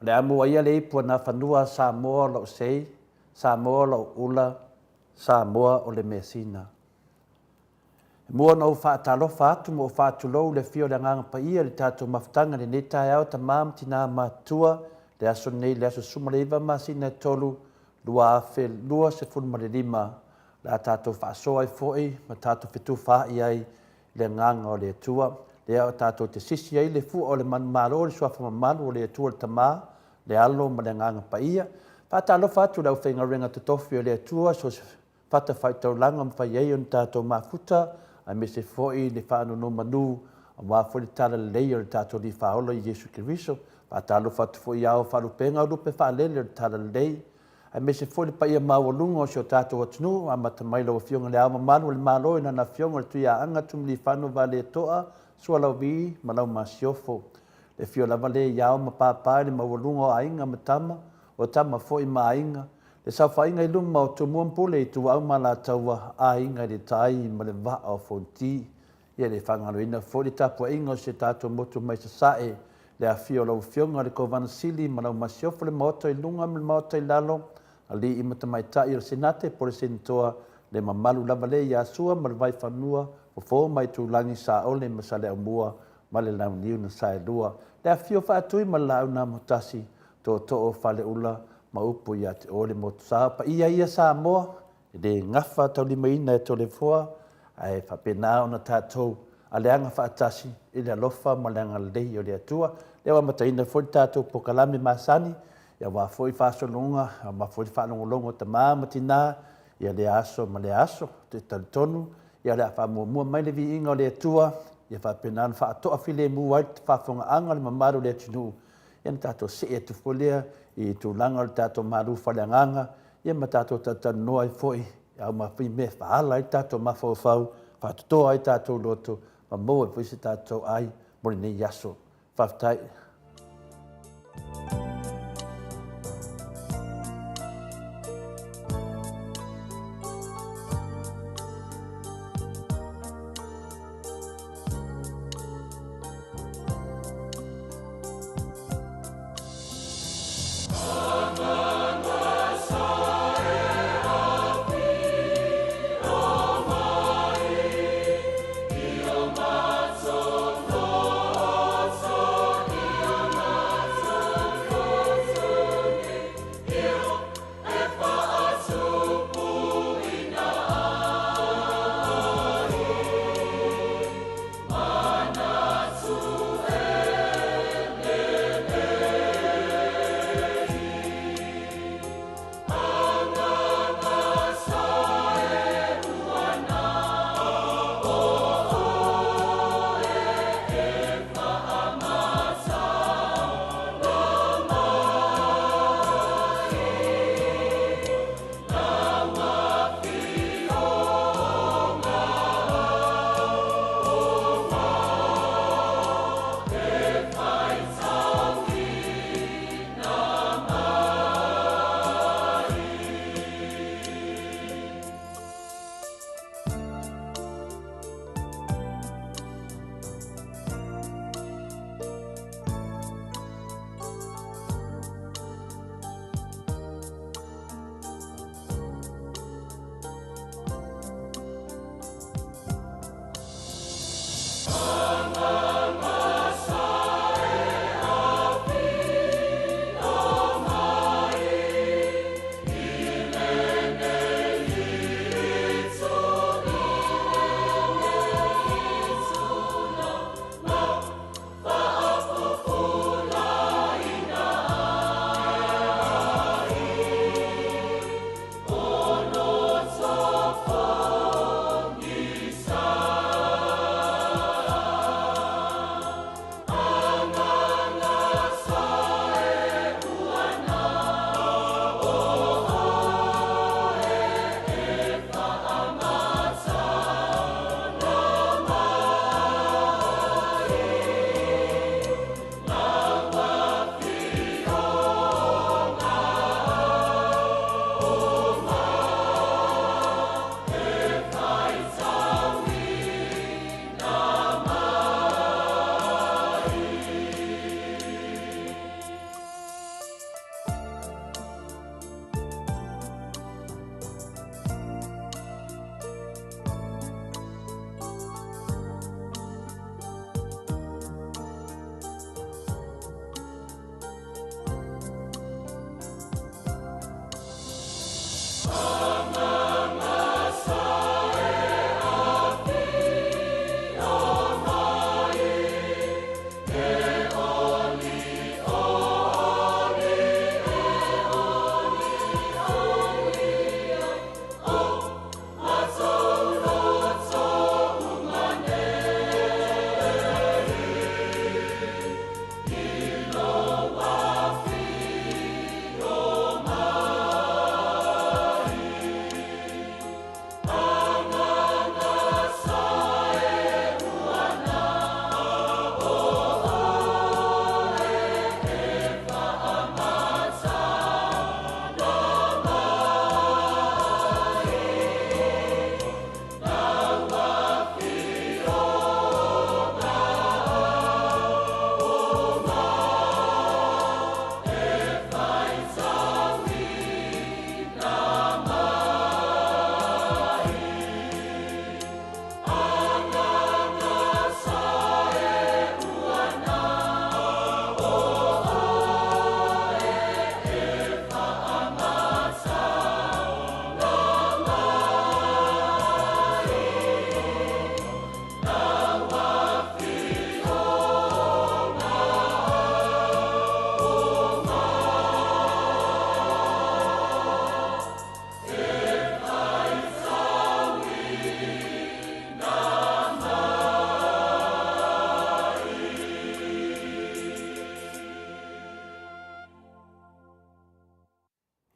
O le a mua ia le ipu a Nafanua Samoa o lou sei, Samoa o lou ula, Samoa o le measina. E mua ona ou faatalofa atu ma ou faatulou i le afio o le Agaga Paia i le tatou mafutaga i lenei taeao tama ma tina matutua, le aso lenei le aso 19 masina e 3, 2025, o le a tatou faasoa ai foi ma tatou fetufaai ai i le Agaga o le Atua, lea o tatou te sisi ai le fua o le manumalo i le suafa mamalu o le Atua le Tama, le Alo ma le Agaga Paia. Faatalofa atu i le aufaigaluega totofi o le Atua, so o se fatafaitaulaga o mafai ai ona tatou mafuta, aemaise foi le faanonomanu aua foi le talalelei o le tatou Alii Faaola Iesu Keriso. Faatalofa atu foi i ao faalupega o lupe faalele o le talalelei, aemaise foi le paia maualuga o si o tatou atunuu, amata mai lau Afioga i Le Ao Mamalu o le Malo i Lana Afioga i le Tuiaana Tumiliifano Vaaletoa Sualauvi ma lau Masiofo. Le afio lava lea i Ao ma Papa i le maualuga o Aiga ma Tama, o Tama foi ma Aiga, le saofaiga i luma o Tumua ma Pule i Ituau ma Alataua, Aiga i le Tai ma le Vaa o Fonoti. Ia le faagaloina foi le tapuaiga o si o tatou motu mai Sasae, le afifio o lau Afioga i le Kovana Sili ma lau Masiofo, le Maota i luga ma le Maota i lalo, alii ma tamaitai o le Senate po o le Senetoa, le mamalu lava lea ia Sua ma le Vaifanua, Fofo ma Aitulagi, Saole ma Saleaaumua ma le Launiu na Saelua, le afifio o Faatui ma le Laau na Amotasi, Tootoo o Faleula ma upu ia te oe le Motusa. O paia ia Samoa, e le gafa taulimaina e Toleafoa, ae faapena ona tatou aleaga faatasi i le alofa ma le agalelei o le Atua. Lea ua amataina foi le tatou polokalame masani, aua foi faasologa, aua foi le faalogologo a tama ma tina ia lea aso ma lea aso. Ou te talitonu ia o le a faamuamua mai le viiga o le Atua, ia faapena ona faatoafilemu ai le faafofogaaga a le mamalu o le atunuu, ia ona tatou see atu foi lea i tulaga o le tatou malu faaleagaga, ia ma tatou talatalanoa ai foi i au ma mea e faaala ai le tatou mafaufau, faatotoa ai tatou loto ma maua ai foi se tatou ai mo lenei aso. Faafetai.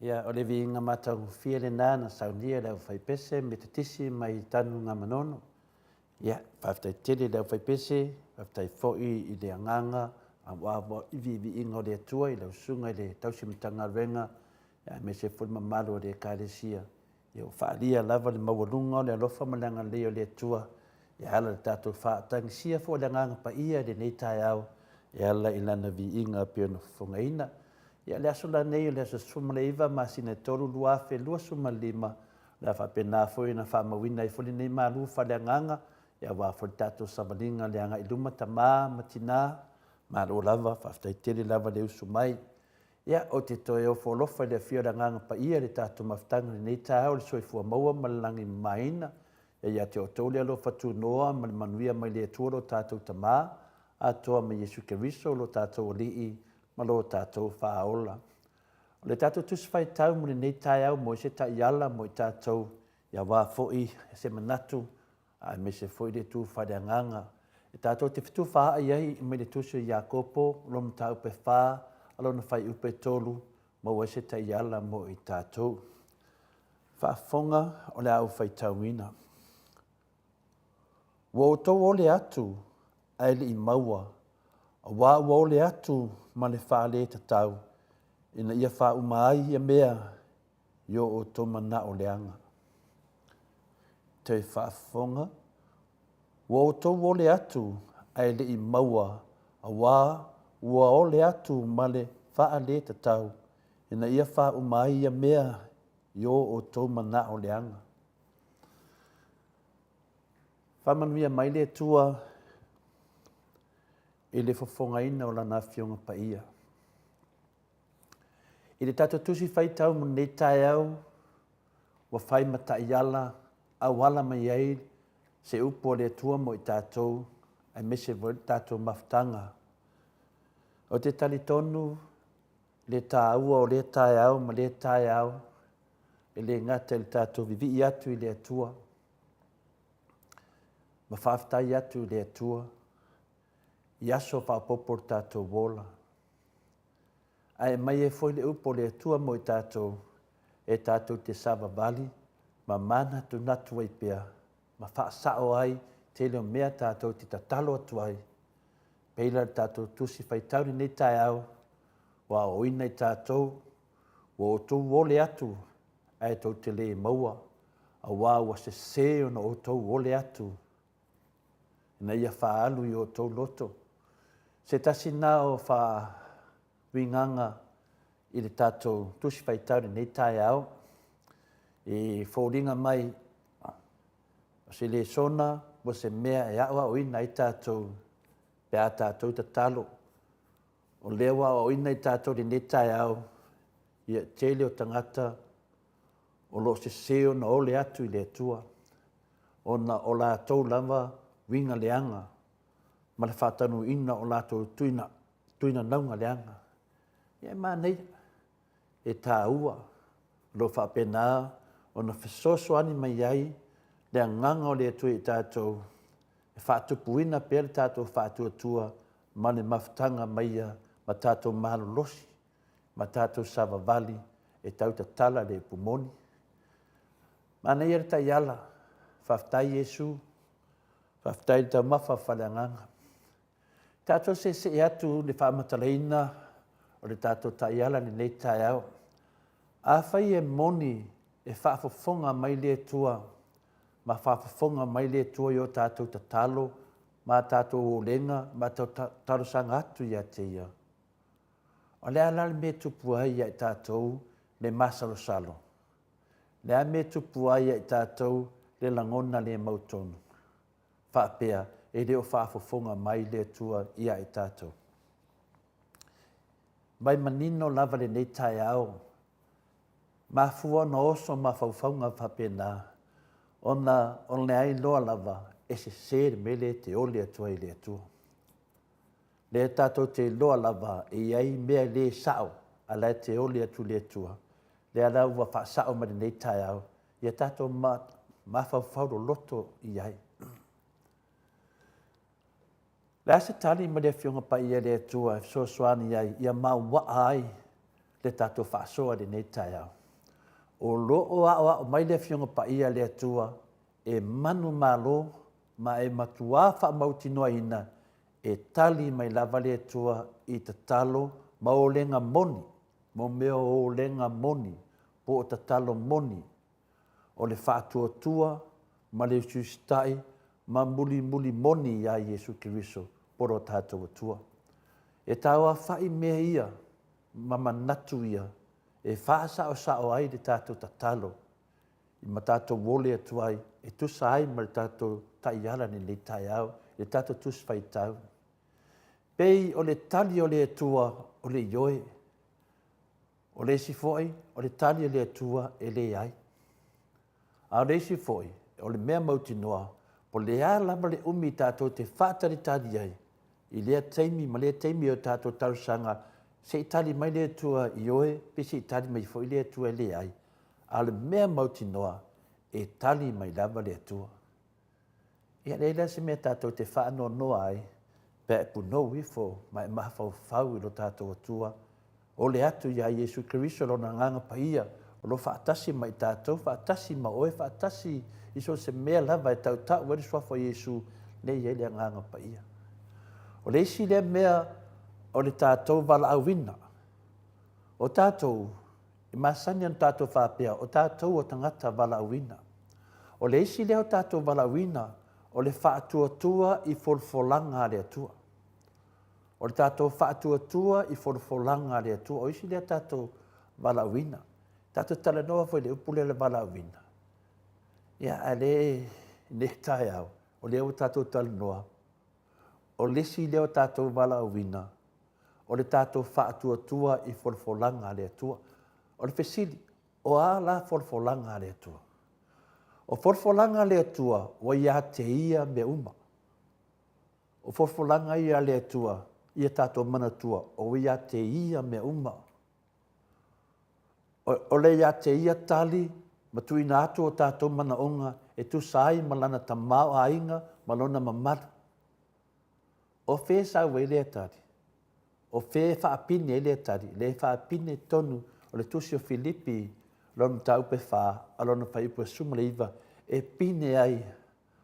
Ia, o le viiga matagofie lena na saunia e le aufaipese Metotisi mai Tanugamanono. Ia, faafetai tele i le aufaipese, faafetai foi i le agaga aua i viiviiga o le Atua i lau Susuga i le Tausi Matagaluega, aemaise foi le mamalu o le Ekalesia. Ia ua faaalia lava le maualuga o le alofa ma le agalelei o le Atua e ala i le tatou faatagisia foi o le Agaga Paia i lenei taeao e ala i Lana viiga e pei ona fofogaina. Ia, le aso lenei o le aso 19 masina e 3, 2025, o le a faapena foi ona faamauina ai foi lenei malu faaleagaga aua foi le tatou savaliga i le agai i luma, tama ma tina, malo lava, faafetai tele lava le usu mai. Ia, ou te toe ofo alofa i le afio o le Agaga Paia i le tatou mafutaga i lenei taeao i le soifua maua ma le lagi e mamaina. Ia ia te outou le alofa tunoa ma le manuia mai le Atua lo tatou Tama, atoa ma Iesu Keriso lo tatou Alii ma lo tatou Faaola. O le tatou Tusi Faitau mo lenei taeao mo se taiala mo i tatou, ia aua foi se manatu aemaise foi le tu faaleagaga e tatou te fetufaai ai mai le Tusi o Iakopo, lona mataupu e 4 a lona fuaiupu e 3, maua ai se taiala mo i tatou. Faafofoga o le a ou faitauina. Ua outou ole atu ae le i maua, aua ua ole atu ma le faaletatau, ina ia faauma ai ia mea i o outou manao leaga. Toe faafofoga, ua outou ole atu ae le i maua, aua ua ole atu ma le faaletatau, ina ia faauma ai ia mea i o outou manao leaga. Faamanuia mai le Atua i le fofogaina o Lana Afioga Paia. I le tatou tusi faitau mo lenei taeao, ua fai ma taiala auala mai ai se upu a le Atua mo i tatou, aemaise foi le tatou mafutaga. Ou te talitonu le taua o lea taeao ma lea taeao, e le gata i le tatou vivii atu i le Atua, ma faafetai atu i le Atua i aso faaopoopo o le tatou ola. Ae aumai ai foi le upu a le Atua mo i tatou, e tatou te savavali ma manatunatu ai pea ma faasao ai tele o mea tatou te tatalo atu ai. Pei la le tatou tusi faitau lenei taeao, ua aoaoina i tatou, ua outou ole atu ae tou te le maua, aua ua sese ona outou ole atu ina ia faaalu i o outou loto. Se tasi na o faauigaga i le tatou Tusi Faitau i lenei taeao, e foliga mai o se lesona mo se mea e aoaoina ai tatou pe a tatou tatalo. O lea ua aoaoina i tatou i lenei taeao, ia tele o tagata o lo o sese ona ole atu i le Atua, ona o latou lava uiga leaga ma le faataunuuina o latou tuina, tuinanauga leaga. Ia e manaia, e taua, o lo o faapena ona fesoasoani mai ai le agaga o le Atua i tatou e faatupuina pea le tatou faatuatua ma le mafutaga ma Ia ma tatou malolosi ma tatou savavali e tau tatala le upu moni. Manaia le taiala, faafetai Iesu, faafetai le taumafa faaleagaga. Tatou seesee atu le faamatalaina o le tatou taiala i lenei taeao. Afai e moni e faafofoga mai le Atua ma faafofoga mai le Atua i o tatou tatalo ma tatou olega ma talosaga atu ia te Ia, O le a la le mea e tupu ai ia i tatou le masalosalo? Le a le mea e tupu ai ia i tatou le lagona le mautonu? Faapea e le o faafofoga mai le Atua ia i tatou. Mai manino lava lenei taeao, mafua ona oso mafaufauga faapena, ona o le ailoa lava e sese le mea lea e te oli atu ai i le Atua. Lea tatou te iloa lava e i ai mea le sao a la e te oli atu i le Atua. Lea la ua faasao mai lenei taeao, ia tatou mafaufau loloto i ai. Le a se tali mai le Afioga Paia a le Atua e fesoasoani ai ia mauaa ai le tatou faasoa i lenei taeao? O lo o aʻoaʻo mai le Afioga Paia a le Atua e manumalo ma e matuā faamautinoaina e tali mai lava le Atua i tatalo ma olega moni, mo mea o olega moni, po o tatalo moni, o le faatuatua ma le usiusitaʻi ma mulimuli moni iā Iesu Keriso po lo tatou Atua. E tauafaʻi mea ia ma manatu ia e faasaosao ai le tatou tatalo i ma tatou ole atu ai e tusa ai ma le tatou taiala i lenei taeao, i le tatou Tusi Faitau. Pei o le tali o le Atua o le ioe. O le isi foi, o le tali a le Atua e leai. A o le isi foi, o le mea mautinoa, po o le a lava le umi tatou te faatalitali ai i lea taimi ma lea taimi o tatou talosaga, se i tali mai le Atua ioe pe se i tali mai foi le Atua e leai. A o le mea mautinoa, e tali mai lava le Atua. Ia leai la se mea tatou te faanoanoa ai pe a e punou ifo ma e mafaufau i lo tatou Atua, ole atu iā Iesu Keriso Lona Agaga Paia o lo o faatasi ma i tatou, faatasi ma oe, faatasi i so o se mea lava e tautau ai le Suafa o Iesu, lea e i ai le Agaga Paia. O le isi lea mea o le tatou valaauina, o tatou, E masani ona tatou faapea, o tatou o tagata valaauina. O le isi lea o tatou valaauina, o le faatuatua i folafolaga a le Atua. O le tatou faatuatua i folafolaga a le Atua, o isi lea tatou valaauina. Tatou talanoa foi i le upu lea o le valaauina, ia a o lea i lenei taeao, o lea ua tatou talanoa, o le isi lea o tatou valaauina, o le tatou faatuatua i folafolaga a le Atua. O le fesili, o a la folafolaga a le Atua? O folafolaga a le Atua ua ia te Ia mea uma. O folafolaga ia a le Atua, ia tatou manatua, ua ia te Ia mea uma. O le ia te Ia tali ma tuuina atu o tatou manaoga e tusa ai ma Lana tamaoaiga ma Lona mamalu. O fea e sau ai lea tali? O fea e faapine ai lea tali? Lea e faapine i totonu o le tusi o Filipi, lona mataupu e fa, a lona fuaiupu e 19, e pine ai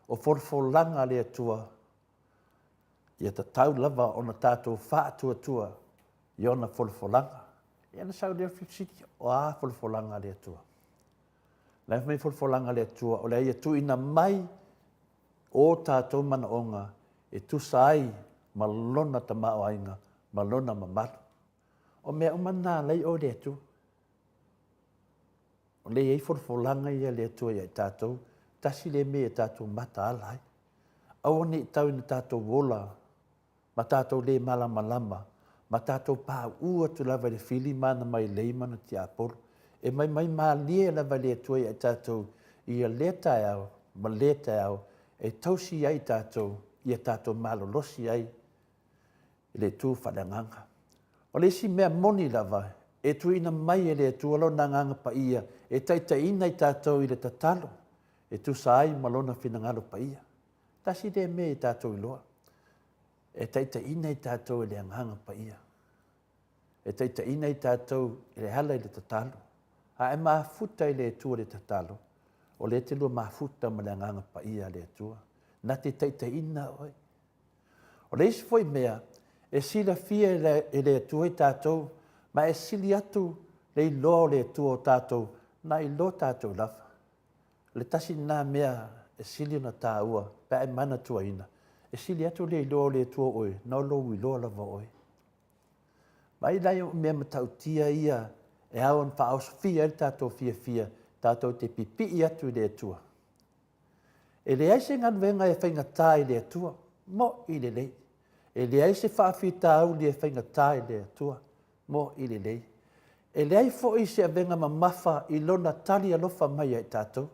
o folafolaga a le Atua, ia tatau lava ona tatou faatuatua i ona folafolaga. Ia ona sau lea o le fesili, o a folafolaga a le Atua? La e fai mai folafolaga a le Atua, o le a ia tuuina mai o tatou manaoga e tusa ai ma Lona tamaoaiga ma Lona mamalu. O mea uma na la e i o i le Atua. O lea e i ai folafolaga ia a le Atua ia i tatou, tasi lea mea ia tatou mataala ai. Aua ne i tau ina tatou ola ma tatou le malamalama, ma tatou pauu atu lava i le fili ma ana mailei ma ana tiapolo. E maimai malie lava le Atua ia i tatou ia lea taeao ma lea taeao e tausi ai tatou, ia tatou malolosi ai i le itu faaleagaga. O le isi mea moni lava, e tuuina mai e le Atua Lona Agaga Paia e taitaiina i tatou i le tatalo e tusa ai ma Lona finagalo paia. Tasi lea mea ia tatou iloa, e taitaiina i tatou e le Agaga Paia. E taitaiina i tatou e le ala i le tatalo. A e mafuta i le Atua i le tatalo, o lea e te lua mafuta ma le Agaga Paia a le Atua, na te taitaiina oe. O le isi foi mea, e silafia e le Atua i tatou, ma e sili atu le iloa o le Atua o tatou na i lo tatou lava. O le tasi lena mea e sili ona taua pe a e manatuaina, e sili atu le iloa o le Atua o oe na o lou iloa lava o oe. Vaai la i mea matautia ia e ao ona faaosofia ai le tatou fiafia tatou te pipii atu i le Atua. E leai se galuega e faigata i le Atua, mo'i lelei. E leai se faafitauli e faigata i le Atua, mo'i lelei. E leai foi se avega mamafa i Lona tali alofa mai ia i tatou.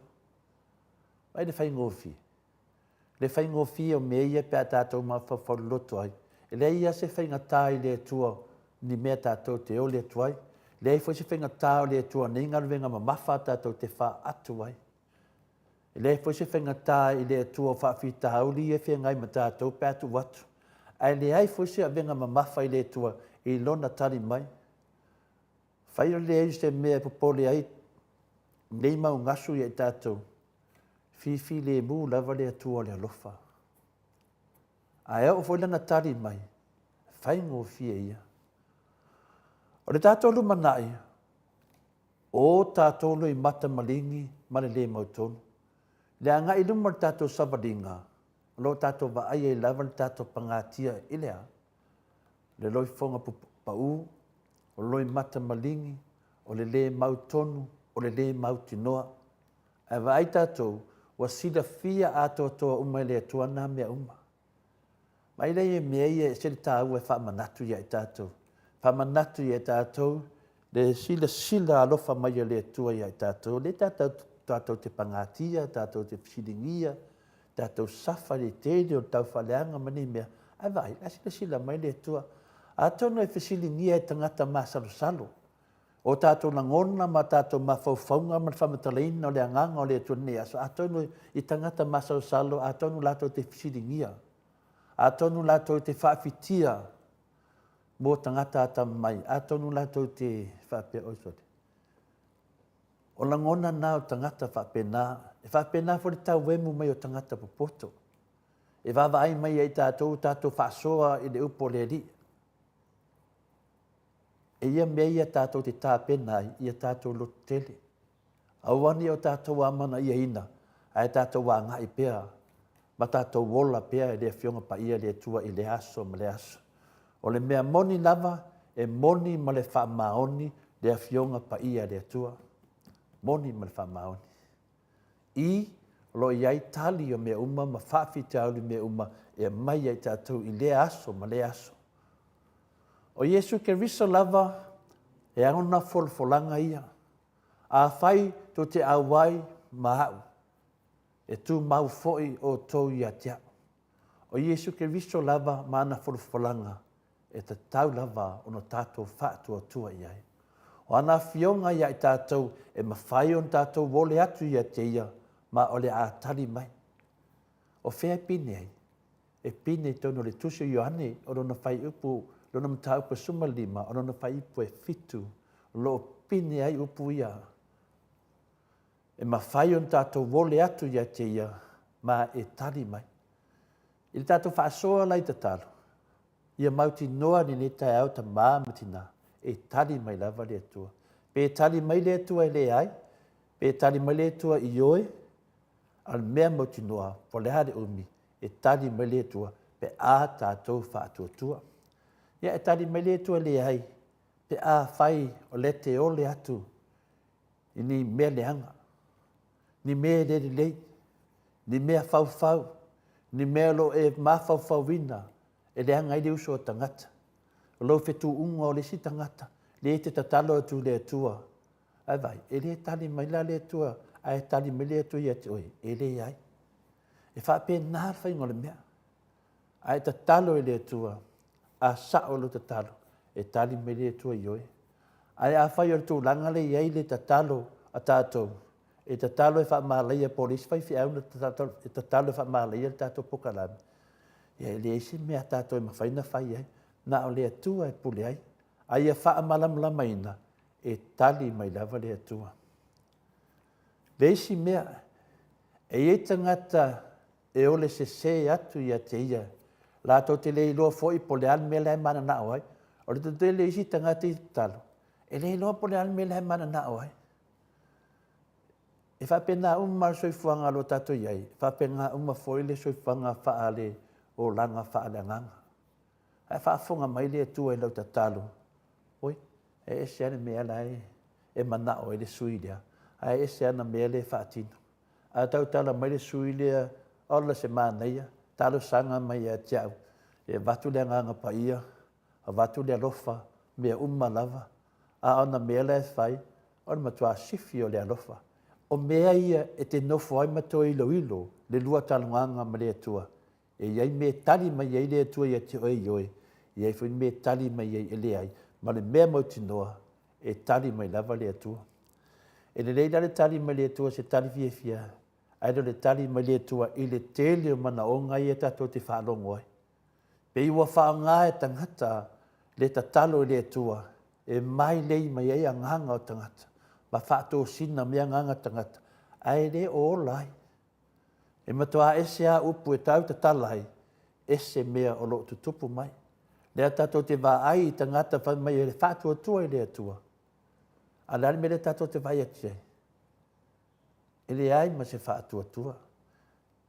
Vaai le faigofie. Le faigofie o mea ia pe a tatou mafaufau loloto ai. E leai lava se faigata i le Atua ni mea tatou te ole atu ai. Leai foi se faigata o le Atua nei galuega mamafa tatou te faatu ai. E leai foi se faigata i le Atua o faafitauli ia e feagai ma tatou pe a tuu atu. Ae leai foi se avega mamafa i le Atua i Lona tali mai. Fai o le leai o se mea e popole ai. nei mau gasu ia i tatou, fifilemu lava le Atua o le alofa. Ae oo foi lana tali mai, e faigofie ia. O le tatou lumanai, o tatou loimata maligi ma le lē mautonu. Le agai i luma o le tatou savaliga, o lo o tatou vaai ai lava le tatou pagatia i le a? Le loifofoga pau, o loimata maligi, o le lē mautonu, o le lē mautinoa. Ae vaai tatou, ua silafia atoatoa uma e le Atua na mea uma. Vaai la i mea ia e ese le taua e faamanatu ia i tatou. Faamanatu ia i tatou le silasila alofa mai o le Atua ia i tatou. Lea tatou te pagatia, tatou te fesiligia, tatou safa i le tele o le taufaaleaga ma nei mea, ae vaai, o la e silasila mai le Atua. Atonu e fesiligia e tagata masalosalo o tatou lagona ma tatou mafaufauga ma le faamatalaina o le Agaga o le Atua i lenei aso, atonu i tagata masalosalo, atonu latou te fesiligia, atonu latou te faafitia mo tagata atamamai, atonu latou te faapea, oi sole, o lagona na o tagata faapena, e faapena foi le tauemu mai o tagata popoto, e vaavaai mai ia i tatou o tatou faasoa i le upu a le Alii. E ia mea ia tatou te tapena ai, ia tatou lototele. Aua ne i o tatou amanaiaina, ae tatou agai pea ma tatou ola pea i le Afioga Paia a le Atua i lea aso ma lea aso. O le mea moni lava, e moni ma le faamaoni le Afioga Paia a le Atua. Moni ma le faamaoni. I, o lo o i ai tali o mea uma ma faafitauli mea uma e aumai ia i tatou i lea aso ma lea aso. O Iesu Keriso lava e ana folafolaga ia. Afai tou te auai ma au, e tumau foi outou ia te au. O Iesu Keriso lava ma ana folafolaga e tatau lava ona tatou faatuatua i ai. O ana afioga ia i tatou e mafai ona tatou ole atu ia te ia ma o le a tali mai. O fea e pine ai? E pine i totonu o le Tusi o Ioane o lona fuaiupu, lona mataupu e 15, o lona fuaiupu e 7, o lo o pine ai upu ia. E mafai ona tatou ole atu ia te ia ma e tali mai. I le tatou faasoa la i tatalo, ia mautinoa lenei taeao tama ma tina, e tali mai lava le Atua. Pe tali mai le Atua e leai, pe tali mai le Atua ioe, a o le mea mautinoa, po o le a le umi, e tali mai le Atua pe a tatou faatuatua. Ia e tali mai le Atua leai pe afai o lea e te ole atu i ni mea leaga, ni mea e le lelei, ni mea faufau, ni mea o lo o e mafaufauina e leaga ai le uso a tagata. O lou fetuunga o le isi tagata, lea e te tatalo atu i le Atua. Ae vaai, e le tali mai la le Atua, ae tali mai le Atua ia te oe, e leai. E faapena le faiga o le mea. Ae tatalo i le Atua, a sao lou tatalo, e tali mai le Atua ioe. Ae afai o le tulaga lea e i ai le tatalo a tatou, e tatalo e faamalaia po o le isi faifeau na e tatalo e faamalaia le tatou polokalame, ia e leai se mea a tatou e mafai ona fai ai, na o le Atua e pule ai. A ia faamalamalamaina, e tali mai lava le Atua. Le isi mea, e i ai tagata e ole sese atu ia te ia, latou te le iloa foi po o le a le mea la e mananao ai. O le tele o isi tagata i tatalo, e le iloa po o le a le mea la e mananao ai. E faapena uma le soifuaga o lo o tatou i ai, e faapena uma foi le soifuaga faale olaga faaleagaga. Ae faafofoga mai le Atua i lau tatalo, oi, e ese lava le mea la e manao ai le sui lea, ae ese ana mea lea e faatino. A tautala mai le sui lea, ola se manaia, talosaga mai ia te au, e avatu le Agaga Paia, avatu le alofa, mea uma lava, a o ana mea la e fai, o le matua sifi o le alofa. O mea ia e te nofo ai ma toe iloilo le lua talanoaga ma le Atua. E i ai mea e tali mai ai le Atua ia te oe ioe, e i ai foi mea e tali mai ai e leai, ma le mea mautinoa, e tali mai lava le Atua. E lelei la le tali mai le Atua se tali fiafia, ae le o le tali mai le Atua i le tele o manaoga ia tatou te faalogo ai. Pei ua faaaoga e tagata le tatalo i le Atua e mailei mai ai agaga o tagata. ma faatosina mai agaga tagata, ae le o ola ai. E matuā ese lava upu e tau tatala ai, ese mea o lo o tutupu mai. Lea tatou te vaai i tagata fai mai e faatuatua i le Atua, a o le a le mea lea tatou te vaai atu i ai? E leai ma se faatuatua.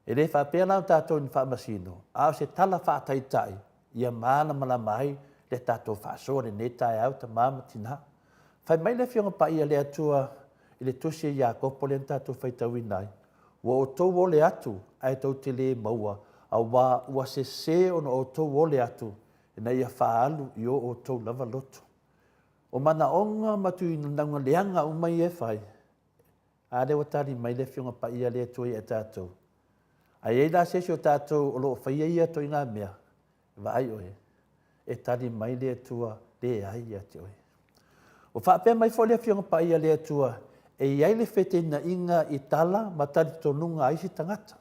E le faapea la o tatou ni faamasino, a o se tala faataitai ia malamalama ai le tatou faasoa i lenei taeao tama ma tina. Fai mai le Afioga Paia a le Atua i le tusi a Iakopo lea na tatou faitauina ai, Ua outou ole atu ae tou te le maua, auā ua sese ona outou ole atu ina ia faaalu i o outou lava loto. O manaoga ma tuinauga leaga uma ia e fai, a lea ua tali mai le Afioga Paia a le Atua ia tatou. A i ai la se isi o tatou o lo o faia ia ituaiga mea, vaai oe, e tali mai le Atua leai ia te oe. Ua faapea mai foi le Afioga Paia a le Atua, e i ai le feteenaiga i tala ma talitonuga a isi tagata.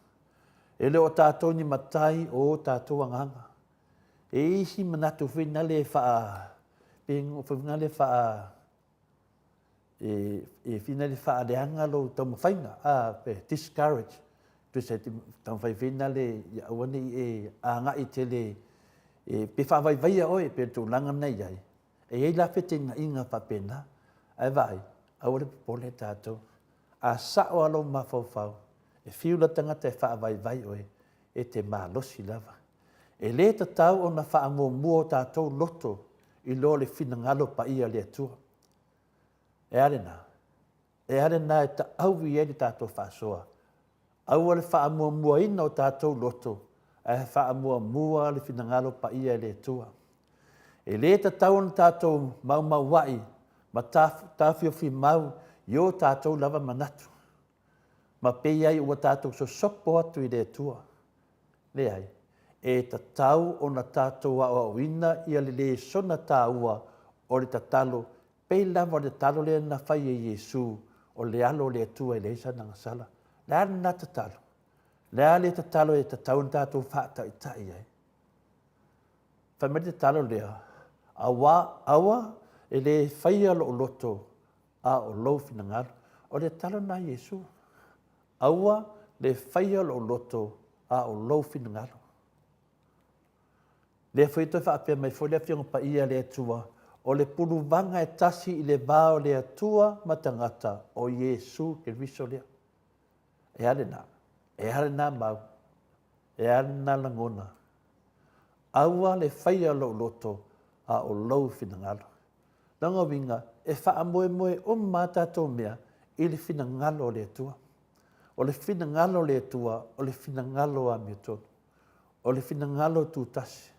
E le o tatou ni matai o o tatou agaga. E i ai isi manatu foi nale e faa, pe foi nale faa, e fina le faaleaga lou taumafaiga, a, pe discourage, tusa e taumafai foi nale ia aua ne i e agai tele pe faavaivaia oe pei o le tulaga lena e i ai. E i ai la feteenaiga faapena, ae vaai, aua le popole tatou. A sao lava lou mafaufau, e fiu la tagata e faavaivai oe, e te malosi lava. E le tatau ona faamuamua o tatou loto i lo le finagalo paia o le Atua. E a lena? E a lena e taauwi ai le tatou faasoa? Aua le faamuamuaina o tatou loto, ae faamuamua le finagalo paia e le Atua. E le tatau ona tatou maumauai ma taofiofimau i o tatou lava manatu, ma pei ai ua tatou sosopo atu i le Atua. Leai, e tatau ona tatou aoaoina ia le lesona taua o le tatalo, pei lava o le tatalo lea na fai e Iesu, o le Alo o le Atua e leai sana agasala. O le a lena tatalo? O le a le tatalo e tatau ona tatou faataitai ai? Fai mai le tatalo lea, aua, aua e le faia lou loto, a o lou finagalo. O le tatalo lena a Iesu. Aua le faia lou loto, a o lou finagalo. Lea foi e toe faapea mai foi le Afioga Paia a le Atua, o le puluvaga e tasi i le va o le Atua ma tagata, o Iesu Keriso lea. E a lena? E a lena mau? E a lena lagona? Aua le faia lou loto, a o lou finagalo. Lona uiga, e faamoemoe uma a tatou mea i le finagalo o le Atua. O le finagalo o le Atua, o le finagalo amiotonu. O le finagalo tutasi.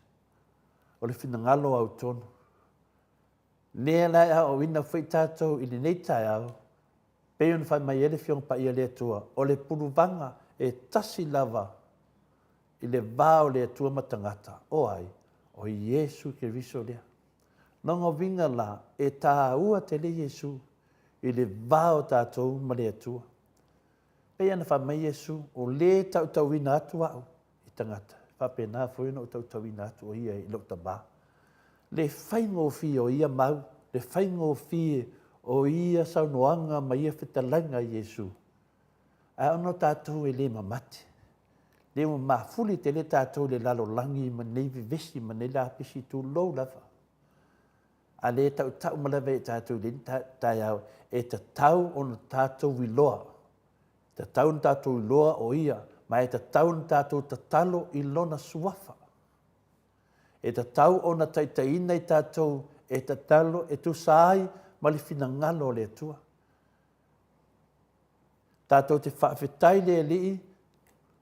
O le finagalo autonu. Lea la e aoaoina foi tatou i lenei taeao, pei ona fai mai ai le Afioga Paia a le Atua, o le puluvaga e tasi lava i le va o le Atua ma tagata, o ai? O Iesu Keriso lea. Lona uiga la, e taua tele Iesu i le va o tatou ma le Atua. Pei ona fai mai Iesu, o le tautauina atu au i tagata, e faapena foi ona ou tautauina atu o ia i lou Tama. Le faigofie o ia mau, le faigofie o ia saunoaga ma ia fetalaiga a Iesu. Ae ona o tatou e le mamate, le ua mafuli tele tatou i le lalolagi ma nei vevesi ma nei lapisi, tulou lava. A le tautau ma lava e tatou i lenei taeao, e tatau ona tatou iloa, tatau ona tatou iloa o ia, ma e tatau ona tatou tatalo i lona suafa. E tatau ona taitaiina i tatou e tatalo e tusa ai ma le finagalo o le Atua. Tatou te faafetai i le Alii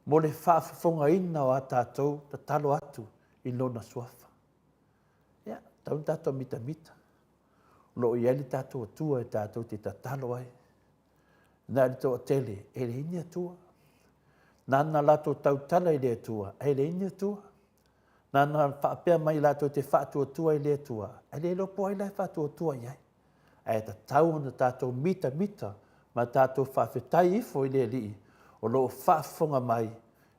mo le faafofogaina o a tatou tatalo atu i Lona Suafa. Ia, tau ona tatou mitamita. O lo o i ai le tatou Atua e tatou te tatalo ai. Na o le toatele, e leai ni Atua. Nana latou tautala i le Atua, ae leai ni Atua. Nana faapea mai latou te faatuatua i le Atua, ae le iloa po o ai la e faatuatua i ai. Ae tatau ona tatou mitamita ma tatou faafetai ifo i le Alii o lo o faafofoga mai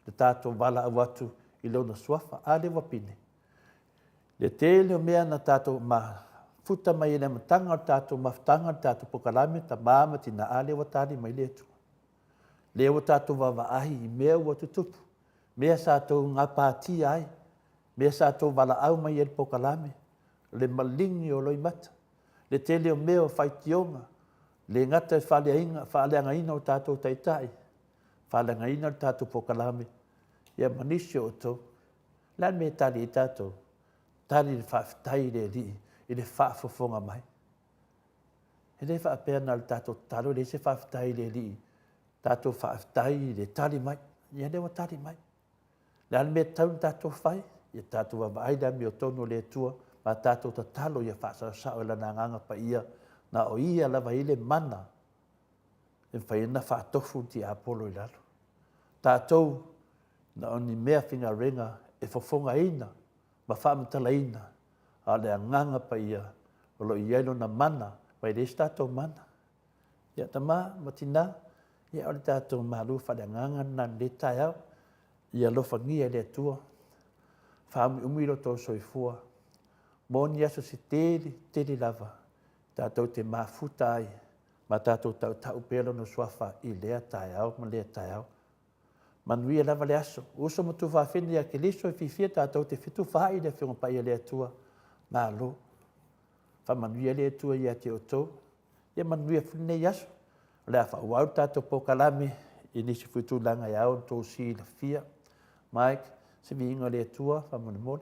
le tatou valaau atu i Lona Suafa. A lea ua pine? Le tele o mea na tatou ma Futa mai i le amataga o le tatou mafutaga, le tatou polokalame, tama ma tina, a lea ua tali mai le Atua. Lea ua tatou vaavaai i mea ua tutupu, mea sa tou gapatia ai, mea sa tou valaau mai ai i le polokalame, le maligi o loimata, le tele o mea o faitioga, le gata i le faaleagaina o tatou taitai, faaleagaina le tatou polokalame, ia ma nisi o outou. O le a le mea e tali ai tatou? Tali le faafetai i le Alii i le faafofoga mai. E le faapea na o le tatou tatalo e leai se faafetai i le Alii, tatou faafetai i le tali mai. Ia lea ua tali mai. O le a le mea e tatau ona tatou fai? Ia tatou vaavaai i le amiotonu a le Atua ma tatou tatalo ia faasaosao e Lana Agaga Paia, na o Ia lava e i ai le mana e mafai ai ona faatofu le tiapolo i lalo. Tatou, na o ni mea faigaluega e fofogaina ma faamatalaina, a o le Agaga Paia o lo o i ai Lona mana, aua e leai so tatou mana. Ia tama ma tina, ia o le tatou malu faaleagaga lena i lenei taeao. Ia alofagia e le Atua, faaumiumi lo outou soifua mo ni aso se tele tele lava tatou te mafuta ai ma tatou tautau pea Lona Suafa i lea taeao ma lea taeao. Manuia lava le aso. Uso ma tuafafine ia Keriso e fiafia tatou te fetufaai i le Afioga Paia a le Atua. Malo. Faamanuia le Atua ia te outou. Ia manuia foi lenei aso. O le a faaauau le tatou polokalame i nisi foi tulaga e ao ona outou silafia. Mike, se viiga o le Atua faamolemole.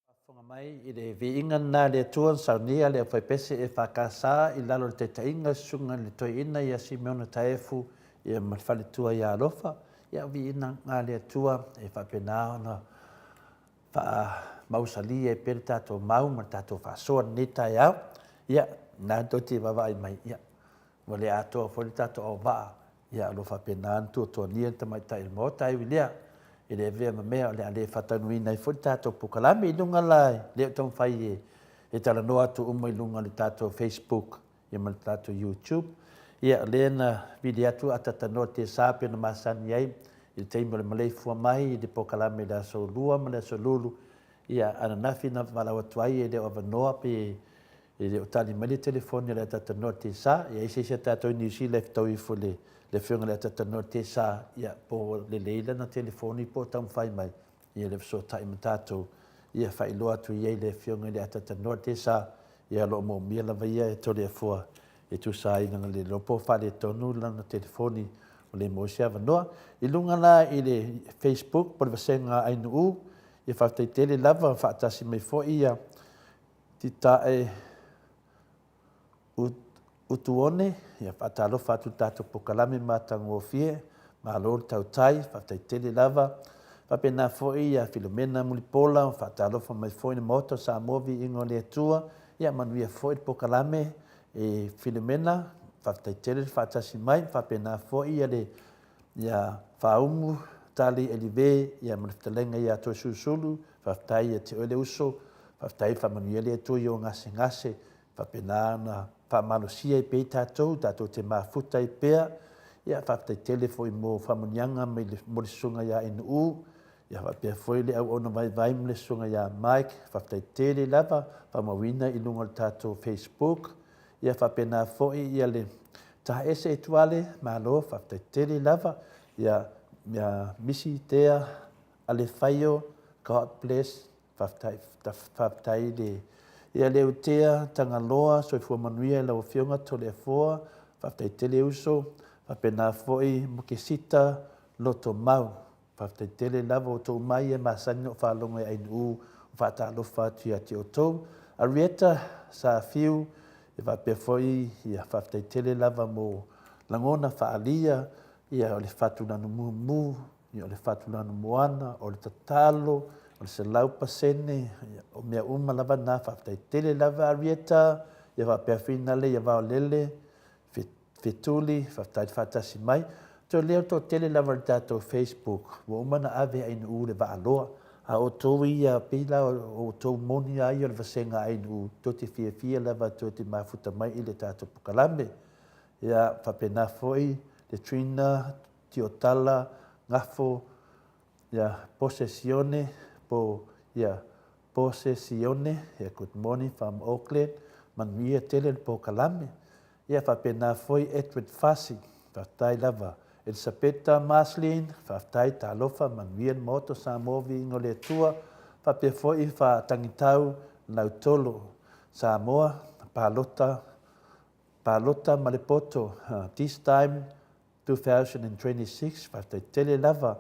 Faafofoga mai i le viiga lena a le Atua na saunia le aufaipese EFKS i lalo o le taitaiga a le Susuga i le Toeaina ia Simeona Taefu ia ma le faletua ia Alofa. Ia o viiga lena a le Atua e faapena ona faamausali ai pea le tatou mau ma le tatou faasoa i lenei taeao. Ia, lena tou te vaavaai mai, ia, ua le atoa foi le tatou auvaa, ia o lo o faapena ona tuatuagia le tamaitai o le Maota. Ae ui i lea, e le avea ma mea o le a le faataunuuina ai foi le tatou polokalame i luga la, e le o taumafai e talanoa atu uma i luga o le tatou Facebook ia ma le tatou YouTube. Ia, o lea na vili atu a ta talanoa tiasa pei ona masani ai i le taimi o le maleifua mai i le polokalame i le aso Lua ma le aso Lulu, ia ananafi na valaau atu ai e le o avanoa pe e le o tali mai le telefoni a le Ataatanoa Tesa. E i ai se isi a tatou i Niu Sila e fetaui ifo i le afioga i le Ataatanoa Tesa, ia po ua lelei lana telefoni po o taumafai mai, ia le fesootai ma tatou, ia faailoa atu i ai i le afioga i le Ataatanoa Tesa, ia o lo o moomia lava ia e Toleafoa e tusa ai lana le iloa po o faaletonu lana telefoni ua le maua ai se avanoa. I luga la i le Facebook po o le vasega Ainuu, ia faafetai tele lava faatasi mai foi ia Titae Utuone, ia faatalofa atu i le tatou polokalame matagofie, malo le tautai, faafetai tele lava. Faapena foi ia Filomena Mulipola, faatalofa mai foi i le Maota o Samoa, viiga o le Atua, ia manuia foi le polokalame e Filomena, faafetai tele le faatasi mai. Faapena foi ia le ia Faaumu Tali Elive ia ma le fetalaiga ia Toesulusulu, faafetai ia te oe le uso, faafetai faamanuia le Atua i ou gasegase, faapena ona faamalosia ai pea i tatou, tatou te mafuta ai pea. Ia faafetai tele foi mo faamanuiaga mai le, mo le susuga ia Ainuu, ia faapea foi le auauna vaivai ma le susuga ia Mike, faafetai tele lava, faamauina i luga o le tatou Facebook. Ia faapena foi ia le Taese Etuale, malo faafetai tele lava. Ia, ia Misi Tea Alefaio, God bless, faafetai, faafetai le ia Leutea Tagaloa, soifua manuia i lau Afioga Toleafoa, faafetai tele uso. Faapena foi Mokesita Lotomau, Faafetai tele lava o outou mai e masani ona ou faalogo i Ainuu o faatalofa atu ia te outou. Arieta Sa Fiu, e faapea foi ia faafetai tele lava mo lagona faaalia, ia o le Fatulano Mumu, ia o le Fatulano Moana, o le tatalo, o le 100%, ia o mea uma lava na, faafetai tele lava Arieta, ia faapea Finale ia Vaolele, Fetuli, faafetai le faatasi mai. Toe leo toatele lava i le tatou Facebook, ua uma ona ave e Ainuu le vaaloa. A o outou ia, pei la o outou moni lava ia o le vasega a Ainuu, tou te fiafia lava tou te mafuta mai i le tatou polokalame. Ia, faapena foi le Trina, Tiotala, Gafo, ia, Pose Sione, po, ia, Pose Sione, ia, good morning from Auckland, manuia tele le polokalame. Ia faapena foi Edward Fasi, faafetai lava. Elisapeta Marceline, faafetai, talofa, manuia le Maota o Samoa, viiga o le Atua. Faapea foi Faatagitau Lautolo, Samoa, palota, palota ma le poto, this time 2026, faafetai tele lava.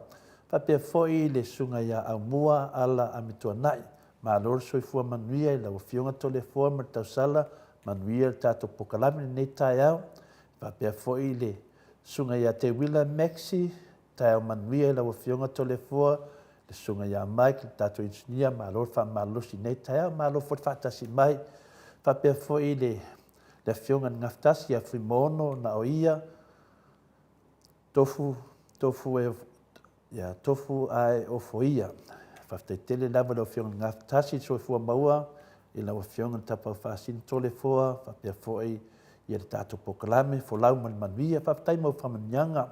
Faapea foi le Susuga ia Aumua Ala Amituanai, malo le soifua manuia i lau Afioga Toleafoa ma le tausala, manuia le tatou polokalame i lenei taeao. Faapea foi le Susuga ia Teuila Maxie, taeao manuia i lau Afioga Toleafoa, le Susuga ia Mike, le tatou engineer, malo le faamalolosi i lenei taeao, malo foi le faatasi mai. Faapea foi le. Le Afioga i le Gafatasi ia Fuimaono na o ia, Tofu, tofu e, ia, tofu ae ofoia. Faafetai tele lava i lau Afioga i le Gafatasi, le soifua maua i lau Afioga i le Tapaau Faasino Toleafoa, faapea foi ia le tatou polokalame, Folau ma le Manuia. Faafetai mo faamanuiaga.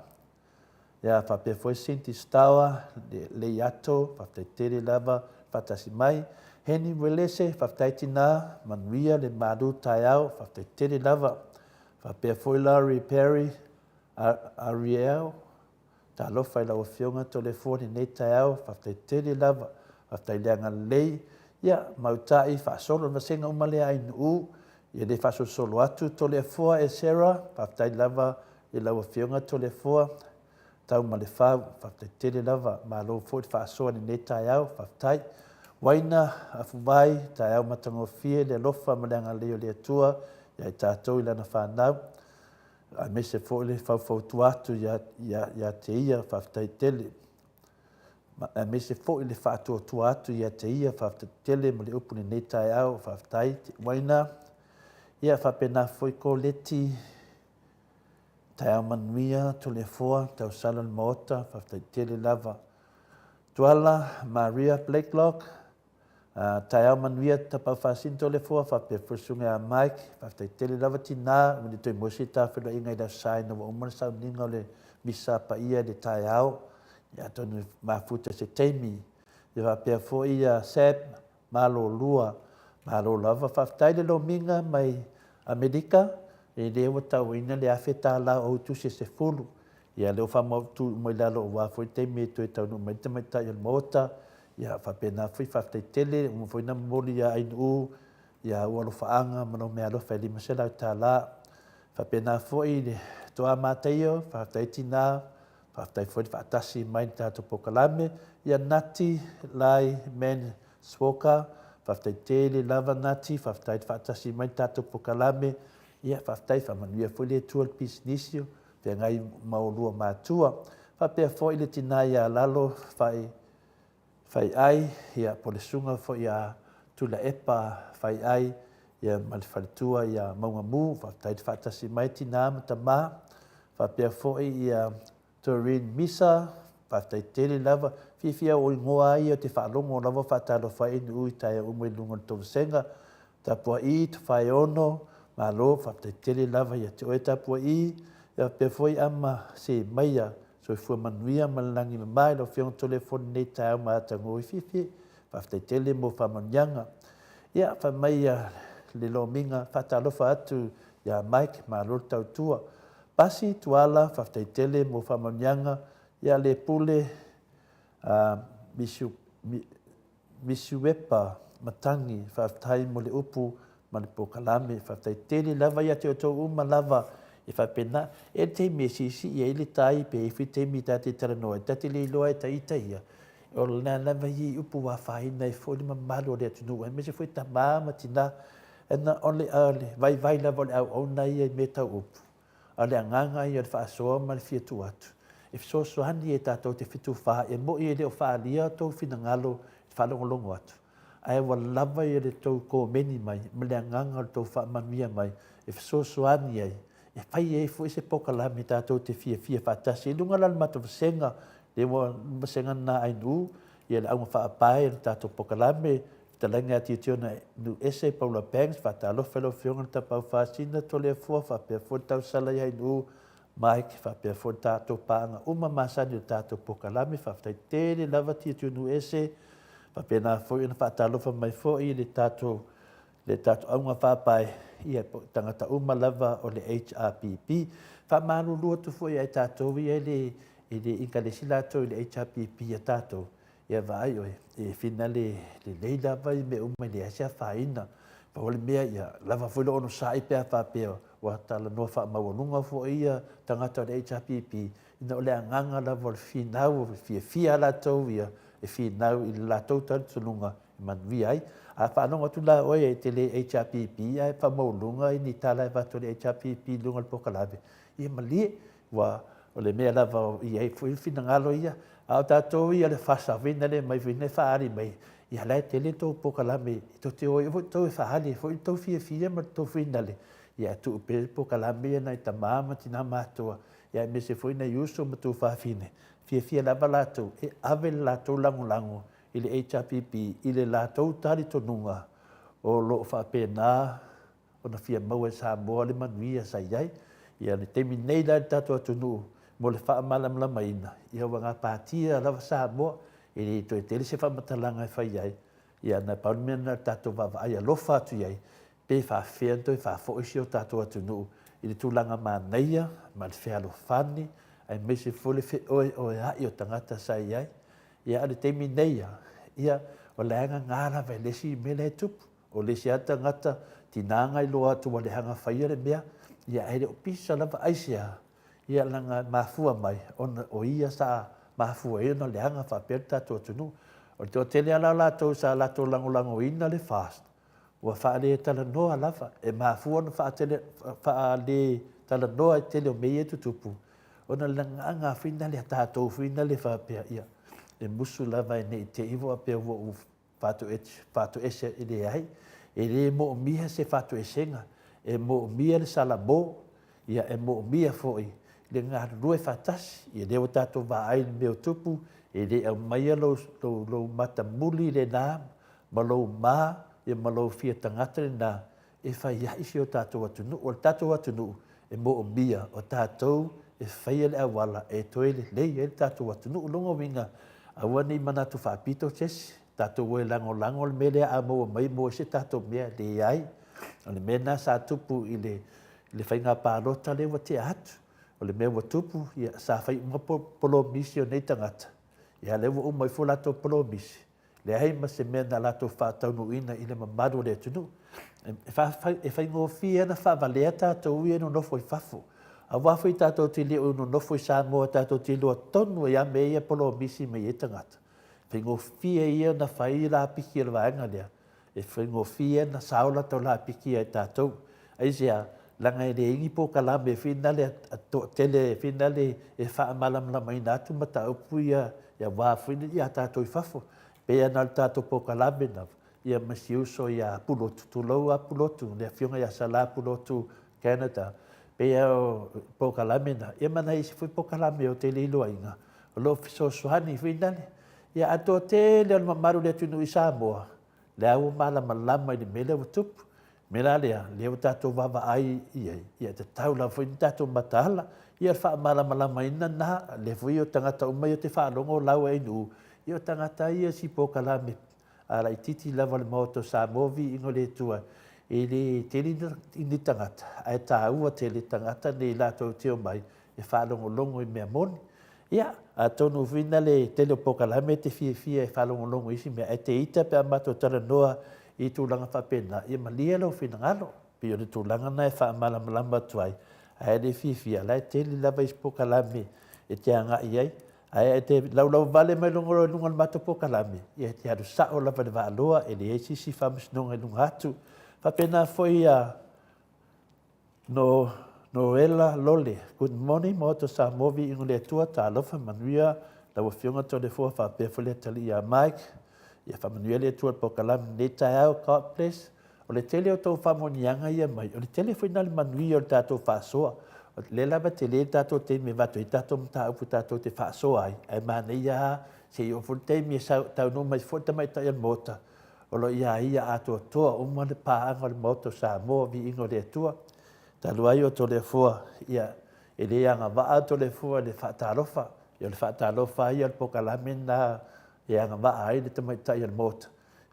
Ia, faapea foi Cindy Stower, Leiato, faafetai tele lava faatasi mai. Henry Welese, faafetai tinā, manuia le malu taeao, faafetai tele lava. Faapea foi Laurie Perry, Ariel, talofa i lau Afioga Toleafoa i lenei taeao, faafetai tele lava, faafetai le agalelei. Ia, Mauta'i, faasolo le vasega uma lea a Ainuu, ia le faasolosolo atu Toleafoa e Sarah, faafetai lava i lau Afioga Toleafoa, Taumalefau, faafetai tele lava, malo foi le faasoa i lenei taeao, faafetai. Uaina Afuvai, taeao matagofie le alofa ma le agalelei o le Atua ia i tatou i lana fanau. Aemaise foi le faufautua atu ia, ia, ia te ia, faafetai tele. Aemaise foi le faatuatua atu ia te ia, faafetai tele ma le upu lenei taeao, faafetai. Uaina, ia faapena foi Koleti, taeao manuia, Toleafoa, tausala o le Maota, faafetai tele lava. Tuala, Maria Blakelock, Taeao manuia Tapaau Faasino Toleafoa faapea foi le susuga ia Mike. Faafetai tele lava tinā ua le toe maua se tafeloaiga i le Aso Sa ina ua uma le sauniga o le Misa Paia i le taeao. Ia atonu e mafuta i se taimi. Ia faapea foi ia Seb Malolua. Malo lava. Faafetai le lomiga mai Amerika, e lea ua tauina le $1,000 o autusi e 10. Ia lea ua faamautu uma i lalo aua foi le taimi e toe taunuu mai ai le tamaitai o le Maota. Ia faapena foi faafetai tele, ua uma foi ona momoli ia Ainuu ia ou alofaaga ma lou meaalofa e $500. Faapena foi le Toa Mataio, faafetai tinā, faafetai foi le faatasi mai i le tatou polokalame. Ia Nati Lai Man Swoka, faafetai tele lava Nati, faafetai le faatasi mai i le tatou polokalame. Ia faafetai, faamanuia foi le Atua i le pisinisi o feagai ma oulua matua. Faapea foi le tina ia Lalo Fai Faiai, ia, po o le susuga foi ia Tuilaepa Faiai, ia, ma le faletua ia Maugamu. Faafetai le faatasi mai tinā ma tamā. Faapea foi ia Doreen Misa, faafetai tele lava. Fiafia o igoa lava ia ou te faalogo lava o faatalofa ai Nu'u i taeao uma i luga o le tovasega. Tapua'i Tofaeono, malo, faafetai tele lava ia te oe Tapua'i. Ia faapea foi Ama Semaia, soifua manuia ma le lagi mama i lau Afioga Toleafoa i lenei taeao matagofie. Faafetai tele mo faamanuiaga. Ia, fai mai ia le lomiga, faatalofa atu ia Mike, malo le tautua. Pasi Tuala, faafetai tele mo faamanuiaga. Ia le pule, uh, Misiu, mi, Misiuepa Matangi, faafetai mo le upu ma le polokalame. Faafetai tele lava ia te outou uma lava e faapena. E le taimi e siisii ai le tai, pe i ai foi taimi ta te talanoa ai, ta te le iloa e ta ita ia. O lena lava ia i upu ua afaina ai foi le mamalu o le atunuu, aemaise foi tama ma tina. Ona o le vaivai lava o le auauna ia i mea tau upu, A o le agaga ia o le faasoa ma le fia tuu atu, e fesoasoani e tatou te fetufaai. E moni e le o faaalia outou finagalo i le faalogologo atu, ae ua lava ia le tou komeni mai ma le agaga o le tou faamanuia mai e fesoasoani ai, e fai ai foi se polokalame tatou te fiafia faatasi ai. I luga la o le matou vasega, lea ua vasega lena a Ainuu, ia le auga faapae o le tatou polokalame, Fetalaiga ia Tiutiona Nuuese Paula Banks, faatalofa i lau Afioga i le Tapaau Faasina Toleafoa, faapea foi le tausala ia Ainuu Mike, faapea foi le tatou paaga uma masani o le tatou polokalame. Faafetai tele lava Tiutiu Nuuese, faapena foi ona faatalofa mai foi i le tatou le tatou auga faapae, ia po o tagata uma lava o le HRPP. Faamalulu atu foi ia i tatou ia e le e le ikalesi latou i le HRPP a tatou, Ia vaai oe, e finale lelei lava i mea uma e leai se afaina. Pau o le mea, ia lava foi le onosai pe a faapea ua talanoa faamaualuga foi ia tagata o le HRPP, ina o le agaga lava o le finau, o le fiafia lava latou ia e finau i le latou talitonuga e manuia ai. A faalogo atu la oe e te le HRPP ae faamaualuga ni tala e avatu a le HRPP i luga o le polokalame, ia malie, Ua, o le mea lava o i ai foi finagalo ia, a o tatou ia le faasavina lea mai foi e faaali mai, ia la e tele tou polokalame tou te o ai foi tou e faaali ai foi le tou fiafia ma le tou finale. Ia, tuu pea le polokalame ia nai tama ma tina matutua, ia aemaise foi nai uso ma tuafafine, fiafia lava latou e ave le latou lagolago i le HRPP i le latou talitonuga o lo o faapena ona fia maua e Samoa le manuia sa i ai. Ia le taimi nei la i le tatou atunuu mo le faamalamalamaina, ia ua gapatia lava Samoa, e le toe tele se faamatalaga e fai ai, ia na pau le mea lena o le tatou vaavaai alofa atu i ai, pe faafefea ona toe faafoi si o tatou atunuu i le tulaga manaia ma le fealofani aemaise foi le feoeoea'i o tagata sa i ai. Ia a o le taimi nei lava, ia o la e nana lava i le isi mea la e tupu. O le isi lava tagata, tiga ona iloa atu ua leaga faia le mea, ia ae le o pisa lava. Aisea? Ia leaga e mafua mai ona o ia sa mafua ai ona leaga faapea le tatou atunuu. O le toatele lava la o latou sa latou lagolagoina le FAST, ua faaletalanoa lava. E mafua ona faaletalanoa i le tele o mea ia e tutupu, ona o le agaga foi lea a tatou foi lea faapea, ia, e musu lava ne i te i ua faapea ua ou faatoese, e leai, e le moomia se faatoesega, e moomia le salamo, ia e moomia foi le galulue faatasi. Ia lea ua tatou vaai i le mea o tupu, e le aumaia lou, lou matamuli lena ma lou ma, ia ma lou fia tagata lena e fai ai si o tatou atunuu. O le tatou atunuu e moomia o tatou e faia le auala e toe lelei ai le tatou atunuu. O lona uiga, aua ne i manatu faapito se isi, tatou o e lagolago le mea lea a maua mai e maua ai se tatou mea. Leai, o le mea lena sa tupu i le, le faiga palota lea ua tea atu. O le mea ua tupu, ia, sa fai uma polomisi o nei tagata, ia lea ua uma ifo latou polomisi, leai ma se mea na latou faataunuuina i le mamalu o le atunuu. E faigofie ona faavalea tatou ia e nonofo i fafo. Aua foi tatou te le o nonofo i Samoa tatou te iloa tonu ai lava mea ia e polomisi mai ai tagata. E faigofie ia ona fai lapiki a le vaega lea, e faigofie ona sao latou lapiki ia i tatou. Aisea? Leaga e leai ni polokalame foi nale a toatele foi nale e faamalamalamaina atu mataupu ia aua foi ia tatou i fafo. Pei lava na o le tatou polokalame lava, ia ma si uso ia Pulotu, tulou lava Pulotu, le afioga ia Sala Pulotu Canada, pei lava o polokalame na, ia ma nai isi foi polokalame ou te le iloaina, o lo o fesoasoani foi nale. Ia ae toatele o le mamalu o le atunuu i Samoa, lea ua malamalama i le mea lea ua tupu. O le mea la lea, lea ua tatou vaavaai i ai, ia e tatau lava foi ona tatou mataala. Ia o le faamalamalamaina lena, lea foi o tagata uma ia ou te faalogo o lau ai nuu, ia o tagata ia i si polokalame a laitiiti lava o le Maota o Samoa, viiga o le Atua, e le tele ni tagata, ae taua tele tagata nei latou te omai e faalogologo i mea moni. Ia, atonu foi na le tele o polokalame e te fiafia e faalogologo i isi mea, ae te ita pe a matou talanoa i tulaga faapena, ia malie lou finagalo. Pei o le tulaga lena e faamalamalama atu ai, ae le fiafia, o la e tele lava isi polokalame e te agai i ai. Ae e te laulauvale mai loa i luga o le matou polokalame, ia e te alu sao lava i le vaaloa, e leai se isi faamasinoga i luga atu. E faapena foi ia No, Noela Lole, good morning Maota Samoa, viiga o le Atua, talofa, manuia lau Afioga Toleafoa faapea foi le atalii ia Mike. Ia faamanuia le Atua i le polokalame i lenei taeao. God bless. O le tele o tou faamanuiaga ia mai, o le tele foi lena o le manuia o le tatou faasoa. O lea lava e tele le tatou taimi e avatu ai tatou mataupu tatou te faasoa ai, ae manaia lava se i oo foi le taimi e taunuu mai foi le tamaitai o le Maota, o lo o ia ia atoatoa uma le paaga o le Maota o Samoa, viiga o le Atua. Talu ai o Toleafoa, ia, e le agavaa Toleafoa i le faatalofa. Ia o le faatalofa lava ia o le polokalame lena e agavaa ai le tamaitai o le Maota,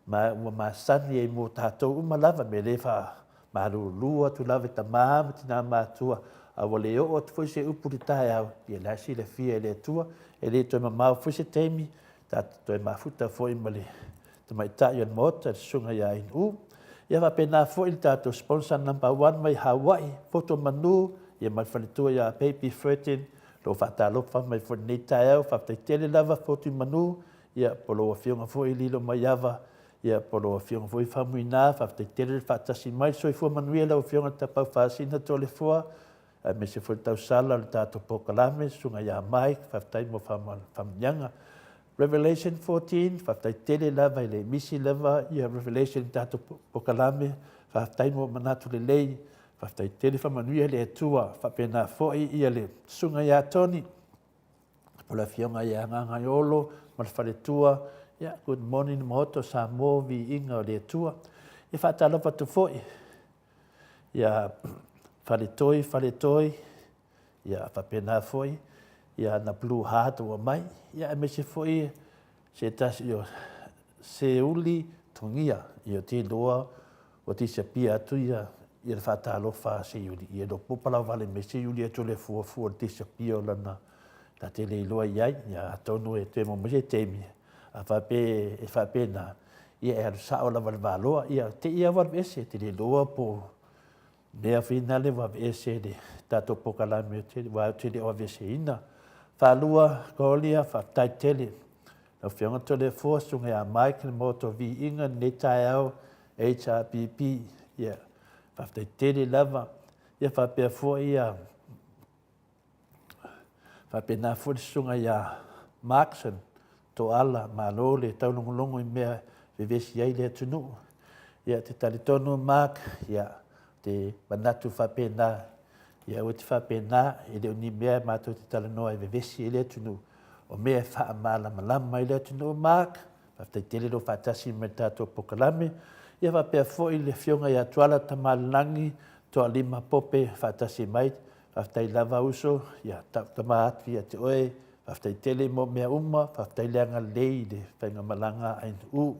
ma ua masani ai mo tatou uma lava, me le faamalulu atu lava i tama ma tina matutua, a ua le oo atu foi se upu i le taeao, ia la e silafia e le Atua, e le toe mamao foi se taimi, tatou toe mafuta foi ma le tamaitai o le Maota, le Susuga ia Inu. Ia faapena foi le tatou sponsor number one mai Hawaii, Poto Manu, ia ma le faletua ia Baby Fredin, lo faatalofa mai foi lenei taeao, faafetai tele lava Poto Manu, ia po lou afioga foi Lilo Maiava, ia po lou afioga foi Faumuina, faafetai tele le faatasi mai, soifua manuia lau afioga Tapau Faasina Toleafoa, aemaise foi le tausala o le tatou polokalame, Susuga ia Mike, faafetai mo faamanuiaga. Revelation 14, faafetai tele lava e le misi lava ia Revelation i tatou polokalame, faafetai mo manatu lelei. Faafetai tele faamanuia le Atua. Faapena foi ia le susuga ia Tony, po le afioga ia Gagaiolo ma le faletua. Ia, good morning Maota o Samoa, viiga o le Atua. Ia faatalofa atu foi ia Faletoi, Faletoi, ia faapena foi ia ana Blue Heart ua mai, ia aemaise foi se tasi o Seuli Togia, ia te iloa ua disappear atu ia ia le faatalofa a Seiuli, ia le iloa po o palauvale mai Seiuli atu le fuafua o le disappear o lana ta te le iloa i ai, ia atonu e toe maua mai se taimi, a faapea e faapena, ia e alu sao lava i le valoa, ia te i lava ua alu ese, e te le iloa po o mea foi na lea ua aveese e le tatou polokalame aua ou te le o aveeseina. Faalua, Gloria, faafetai tele. Lau Afioga Toleafoa, Susuga ia Mike, le Maota o Viiga i lenei taeao, HRPP, ia, faafetai tele lava. Ia faapea foi ia, faapena foi le Susuga ia Markson Toala, malo le taulogologo i mea e vevesi ai le atunuu. Ia, te talitonu Mark, ia, te manatu faapena, ia aua te faapena, e le o ni mea matou te talanoa e vevesi ai le atunuu, o mea e faamalamalama ai le atunuu Mark, faafetai tele lou faatasi mai le tatou polokalame. Ia faapea foi le afioga ia Tuala Tamalelagi, Toalima Pope faatasi mai, faafetai lava uso, ia tama atu ia te oe, faafetai tele mo mea uma, faafetai le agalelei i le faigamalaga a NU.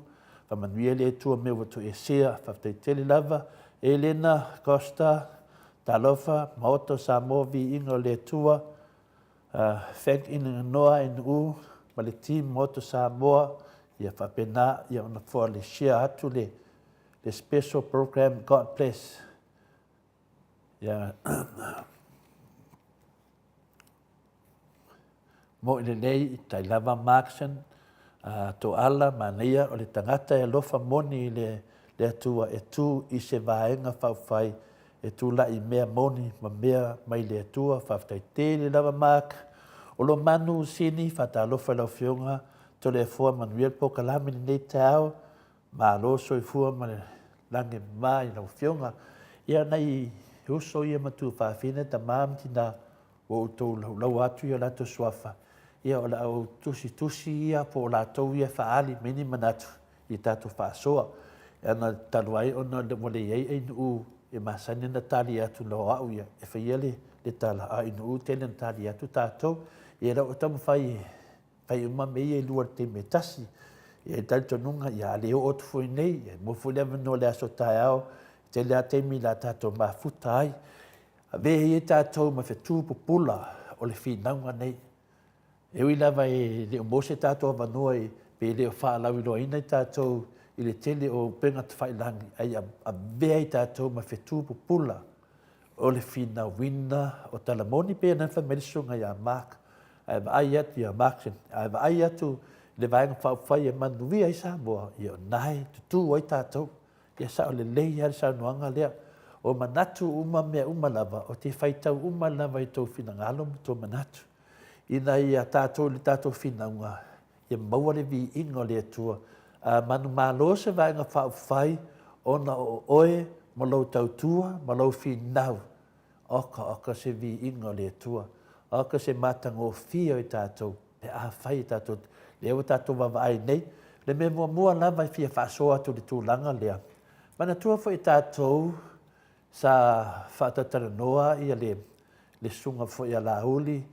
Faamanuia le Atua mea ua toesea, faafetai tele lava. Elena Costa, talofa, Maota o Samoa, viiga o le Atua. Thank Inaganoa NU ma le team Maota Samoa, ia faapena ia ona foa le share atu le, le special program God bless. Ia Mo'i lelei, tai lava Markson, a Toala, manaia o le tagata e alofa moni i le, le Atua e tū i se vaega faaupufai e tulai i mea moni ma mea mai le Atua. Faafetai tele lava Mark. O lo manu Sini, faatalofa i lau Afioga Toleafoa, manuia le polokalame i lenei taeao. Malo soifua ma le lagi mama i lau Afioga. Ia nai uso ia ma tuafafine, tama ma tina, ua outou laulaua atu i o latou suafa, ia o le a ou tusitusi ia po o latou ia e faaali mai ni manatu i tatou faasoa. Ana talu ai ona ua leai ainuu e masani ona tali atu na o au ia e faia le, le tala, a ainuu tele na tali atu tatou. Ia lau taumafai e fai uma mea ia e lua i le taimi e tasi. E i ai le talitonuga, ia a le oo atu foi nei, ia maua foi le avanoa i le aso taeao, e tele lava taimi o le a tatou mafuta ai. Avea ia tatou ma fetu pupula o le finauga nei. E ui lava e le o maua se tatou avanoa pe le o faalauiloaina i tatou i le tele o upega tafailagi, ae ia avea i tatou ma fetu pupula o le finauina o tala moni pei ona fai mai le susuga ia Mark, ae vaai atu ia Mark, ae vaai atu i le Vaega Faaupufai e manuia ai Samoa, ia o na e tutū ai tatou. Ia sao lelei lava le saunoaga lea. O manatu uma mea uma lava, ou te faitau uma lava i tou finagalo ma tou manatu, ina ia tatou i le tatou finauga, ia maua le viiga o le Atua. A manumalo se Vaega Faaupufai ona o oe ma lou tautua ma lou finau, oka oka se viiga o le Atua, oka se matagofie o i tatou pe afai e tatou, lea ua tatou vaavaai nei. O le mea muamua lava e fia faasoa atu i le tulaga lea, manatua foi tatou sa faatalatalanoa ia le, le susuga foi a Laauli,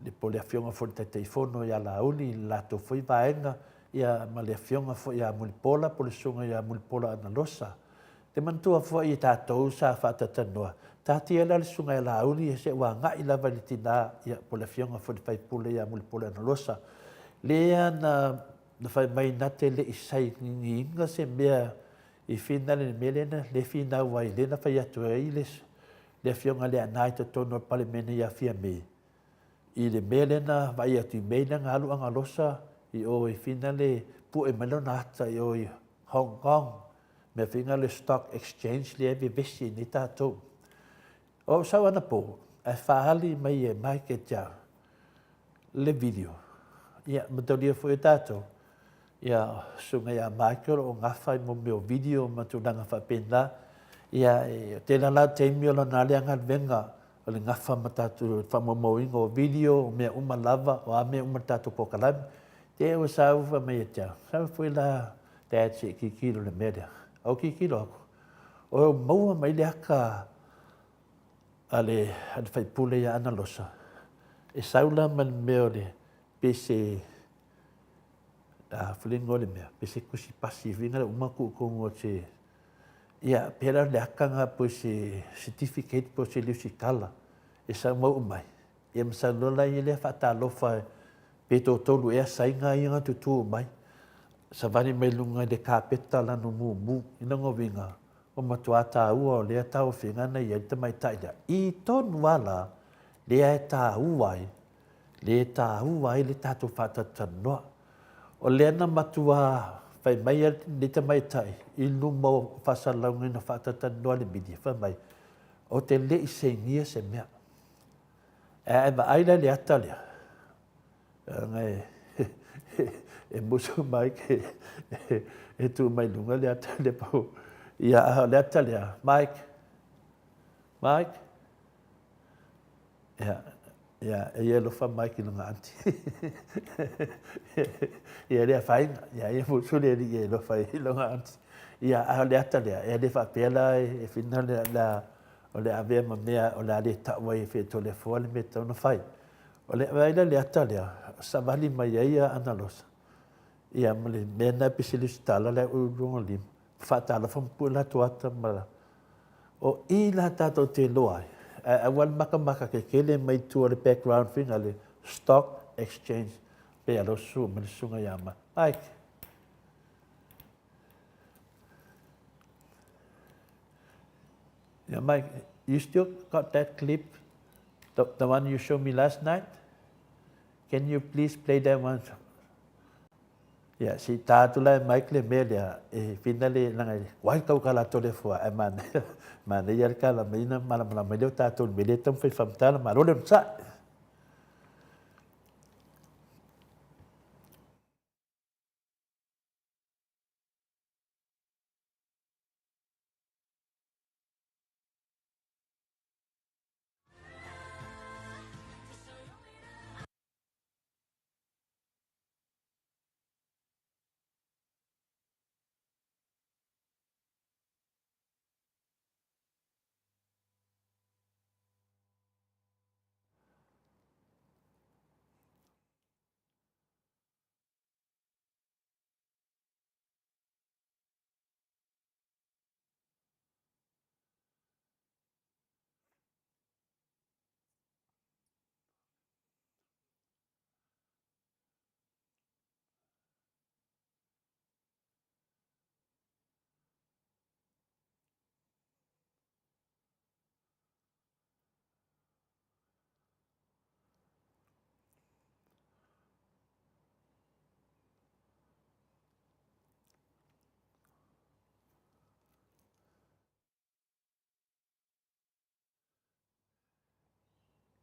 le, po o le afioga foi i le Taitaifono ia Laauli i le latou foi vaega, ia ma le afioga foi ia Mulipola po o le susuga ia Mulipola Anarosa. Te manatua foi e tatou sa faatalatalanoa, taatia la le susuga ia Laauli se ua agai lava i le tina, ia, po o le afioga foi i le faipule ia Mulipola Anarosa, lea na, na fai mai na te le i sainiina se mea i finale i le mea lea na le finau ai, lea na fai atu ai le, le afioga i le Aana i totonu o le Palemene ia Fiame, i le mea lea na vaai atu i mea lea na alu Analosa i o i finale pue mai lona ata i o i Hong Kong, mea foi na le stock exchange lea e vevesi ai nei tatou. O au sau anapo, ae faaali mai e Mike ia te au le video. Ia, mataulia foi e tatou, ia, susuga ia Mike o lo o gafa i mo mea o video ma tulaga faapena. Ia, e tele la taimi o lona lea galuega o le gafa ma tatou faamaumauina o video, o mea uma lava, o a mea uma le tatou polokalame. Te ua sau fai mai ia te au, sau foi la Dad se i tilotilo i le mea lea. Ou tilotilo atu, o maua mai le ata a le sui usufono ia Ana Losa, e sau la ma le mea o le pese foliga o le mea, pe se tusi pasi foi lea uma tuu i totonu o se, ia pei la o le ata lena po o se certificate po o se lesitala e sau ma oo mai, ia masalo la ia lea faatalofa pe toatolu ea Saina ia na tutu mai, savali mai luga i le kapeta lanu mumu. I lona uiga, ua matua taua o lea tauofiga na i ai le tamaitai lea. I tonu lava la lea e taua ai, lea e taua ai le tatou faatalatalanoa. O lea na matua fai mai ai lenei tamaitai i luma o faasalalauga ina faatalatalanoa le media, fai mai, ou te le i sainia se mea. Ae a e vaai la i le ata lea, leaga e musu Mike e tuu mai luga le ata lea po ia a o le ata lea Mike Mike ia ia e alofa Mike i lona aunty ia le afaina ia ia musu le alii e alofa i lona aunty ia a o le ata lea e le faapea la e fina le la o le avea ma mea o le a le tau ai e Toleafoa le mea e tatau ona fai. O le vaai la i le ata lea, savali mai ai ia Ana Losa, ia ma le mea lena pei se lesitala le au i lona lima, faatalofa ma pue latou ata ma o i la tatou te iloa ai, ae aua le matamata tetele mai tua o le background foi lea, stock exchange pei a lea ua susu mai le susuga ia Mike. Yeah, Mike, you still got that clip, the one you showed me last night? Can you please play that one? Yeah, si tā atu la e Mike le mea lea, e whina le langa e wai kau ka la tole fua, e manaia, manaia le kala mai na malamalama mai leo tātou le mea lea taumafai whamtala, malo le onosai.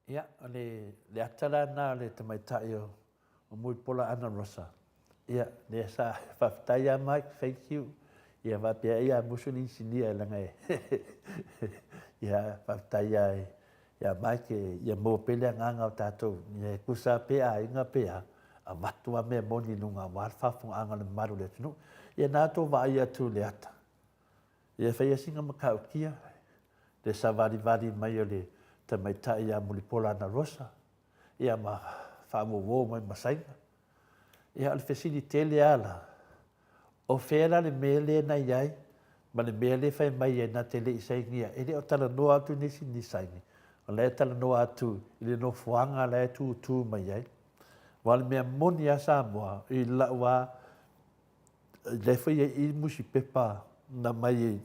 Ia, o le, le ata la na o le tamaitai o, o Mulipola Anarosa. Ia, lea sa faafetai ia Mike, thank you. Ia faapea ia musu le inisinia leaga e ia faafetai ia ia Mike ia maua pea le agaga o tatou ia e tusa pe aiga pe a avatu a mea moni i luga aua le faafofogaaga a le mamalu o le atunuu. Ia na tou vaai atu i le ata. Ia e fai lava sina matautia le savalivali mai o le tamaitai ia Mulipola Anarosa ia ma faauouo mai ma Saina. Ia o le fesili tele lava la, o fea la le mea lea na i ai ma le mea lea e fai mai ai na te le i sainia? E le o talanoa atu nisi ni saini, o la e talanoa atu i le nofoaga la e tutū mai ai. Aua o le mea moni lava Samoa, i lau lava lea foi e i nusipepa na mai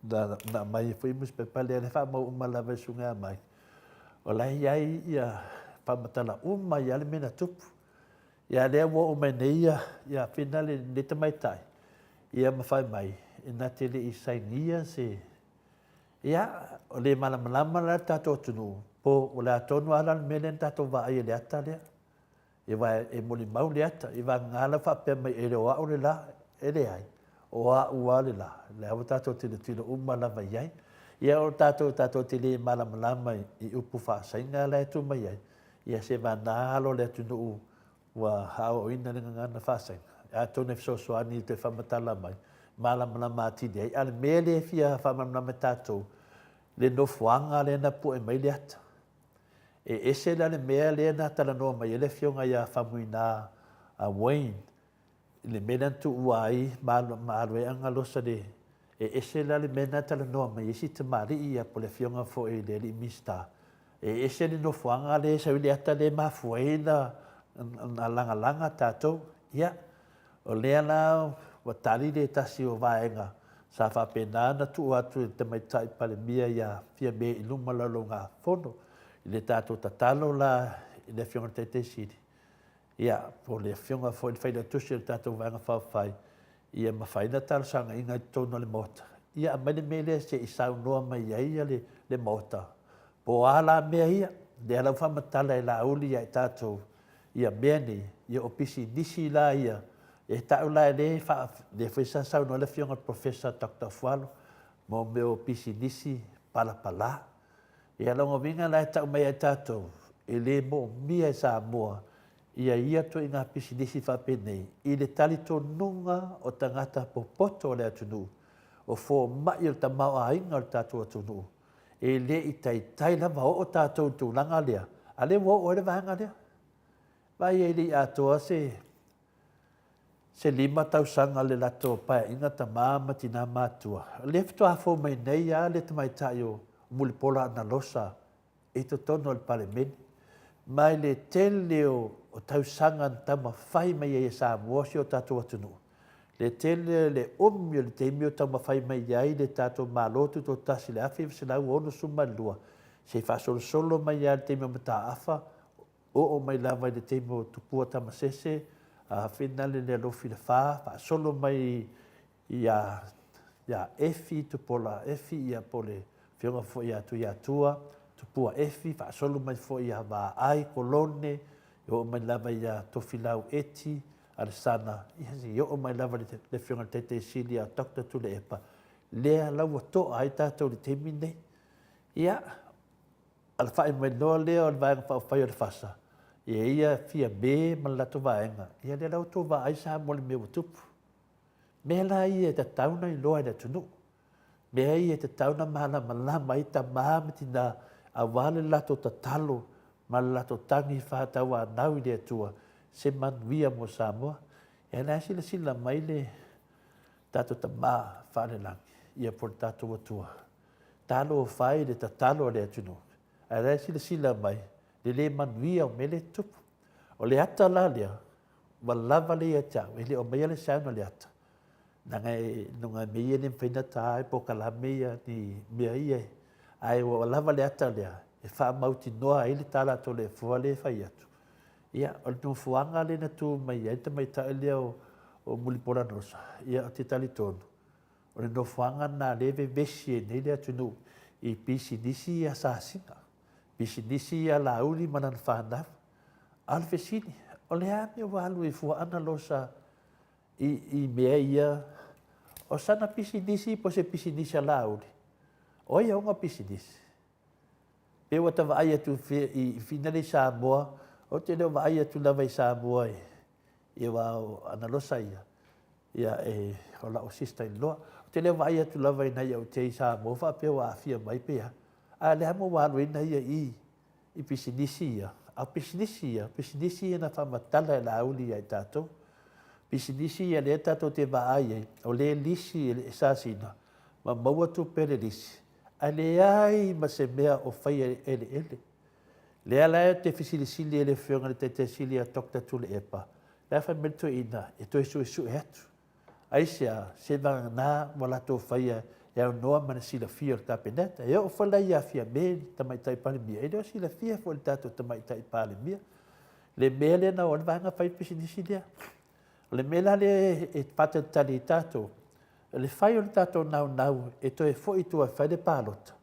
na, na aumai ai foi nusipepa lea le faamau uma lava e Susuga ia Mike. O la e i ai ia faamatala uma ia le mea na tupu. Ia lea ua oo mai nei ia, ia Fina lenei tamaitai, ia ma fai mai, e na te le i sainia se, ia, o le malamalama la le tatou atunuu, po o le a tonu lava la le mea lea na tatou vaai ai i le ata lea. Ia aua e molimau le ata, i vagana lau faapea mai e le o au le la, e leai, o au lava le la, lea ua tatou tilotilo uma lava i ai. Ia o tatou, tatou te le malamalama i upu faasaina la e tu mai ai, ia se vana alo o le atunuu ua aoaoina le gagana faasaina, atonu e fesoasoani i toe faamatala mai, malamalama atili ai. A o le mea lea e fia faamalamalama e tatou, le nofoaga lea na pue mai le ata. E ese la le mea lea na talanoa mai ai le afioga ia Faumuina Wayne i le mea lea na tuua ai ma alu ai Agalosa i le E ese la le mea na talanoa mai ai si tamalii ia po o le afioga foi i le alii Minisita, e ese le nofoaga lea e sau ai le ata lea e mafua ai ona lagalaga tatou. Ia, o lea la ua tali le tasi o vaega sa faapena ona tuu atu e le Tamaitai Palemia ia Fiame i luma o le Laulau-a-Fono i le tatou tatalo la i le Afioga i le Taitai Sili, ia, po o le Afioga foi i le Failautusi o le tatou Vaega Faaupufai, ia mafai ona talosagaina i totonu o le Maota, ia aumai le mea lea se i saunoa mai ai le Maota, po o a la mea ia, lea la ua faamatala e Laauli ia i tatou ia mea nei, ia o pisinisi la ia, e tau la e lea foi sa saunoa ai le Afioga i le Professor Doctor Afualo, mo mea o pisinisi palapala. Ia o lona uiga la e tau mai ia i tatou, e le moomia e Samoa ia ia ituaiga pisinisi faapenei i le talitonuga o tagata popoto o le atunuu, o fomai o le tamaoaiga o le tatou atunuu. E le i taitai lava oo tatou i le tulaga lea, a o lea ua oo ai le vaega lea. Vaai e le i atoa se 5 tausaga o le latou Paeaiga tama ma tina matutua, o lea faatoa fou mai nei lava le tamaitai o Mulipola Anarosa i totonu o le Palemene, mai le tele o tausaga na taumafai mai ai e Samoa si o tatou atunuu, le tele le umi o le taimi o taumafai mai ai le tatou Malo Tutoatasi i le 1962, se i faasolosolo mai lava i le taimi o Mataafa, oo mai lava i le taimi o Tupua Tamasese, Finale Lealofi Lefa, faasolo mai ia Efi, Tupuola Efi, ia po o le afioga foi ia Tuiatua, Tupua Efi, faasolo mai foi ia Vaai Kolone, e oo mai lava ia Tofilau Eti Alesana, ia seia oo mai lava i le afioga i le Taitai Sili ia Doctor Tuilaepa, lea la ua toa ai tatou i le taimi lenei. Ia, alafai mai loa lea o le Vaega Faaupufai o le FASA, ia ia Fiame ma le latou vaega, ia lea la ua outou vaai Samoa i le mea ua tupu. Mea la ia e tatau ona iloa e le atunuu. Mea ia e tatau ona malamalama ai tama ma tina aua le latou tatalo ma le latou tagi faatauanau i le Atua se manuia mo Samoa. Ia la e silasila mai le tatou Tama faalelagi, ia po o le tatou Atua. Talofa e i le tatalo a le atunuu, ae la e silasila mai le le manuia o mea lea e tutupu. O le ata la lea, ua lava lea ia te au, e le o aumaia le sound o le ata, leaga e luga mea ia e le mafai ona ta ai polokalame ia, ni mea ia, ae ua lava le ata lea e faamautinoa ai le ta latou lea e fai atu. Ia, o le nofoaga lea na tu mai ai le tamaitai lea o Mulipola Anarosa, ia ou te talitonu, o le nofoaga lena lea e vevesi ai nei le atunuu i pisinisi ia sasina, pisinisi ia Laauli ma lana fanau. A o le fesili, o le a mea ua alu ai fua Analosa i mea ia? O sana pisinisi po o se pisinisi a Laauli? O ai e ona pisinisi? Pe ua ta vaai atu i finale i Samoa, ou te le o vaai atu lava i Samoa i aua o Analosa ia, ia e, o la'u sister in law. Ou te le o vaai atu lava i nai au te i Samoa faapea ua aafia mai pe a. A o le a mea ua alu ai naia i i pisinisi ia? A o pisinisi ia, o pisinisi ia na faamatala e Laauli ia i tatou. Pisinisi ia lea tatou te vaai ai, o lea e lisi e Sasina ma maua tupe e le lisi, ae leai ma se mea o faia i eleele. Lea la ou te fesilisili ai i le Afioga i le Taitai Sili ia Doctor Tuilaepa, la e fai mai le toeaina e toe suesue atu. Aisea? Seivagana ua latou faia e aunoa ma le silafia o le Kapeneta. E oo foi la ia Fiame le Tamaitai Palemia, e le o silafia foi e le tatou Tamaitai Palemia le mea lea na o ai le vaega fai pisinisi lea. O le mea la lea e faatalitali ai tatou, o le fai o le tatou naunau e toe foi i tua e fai le palota.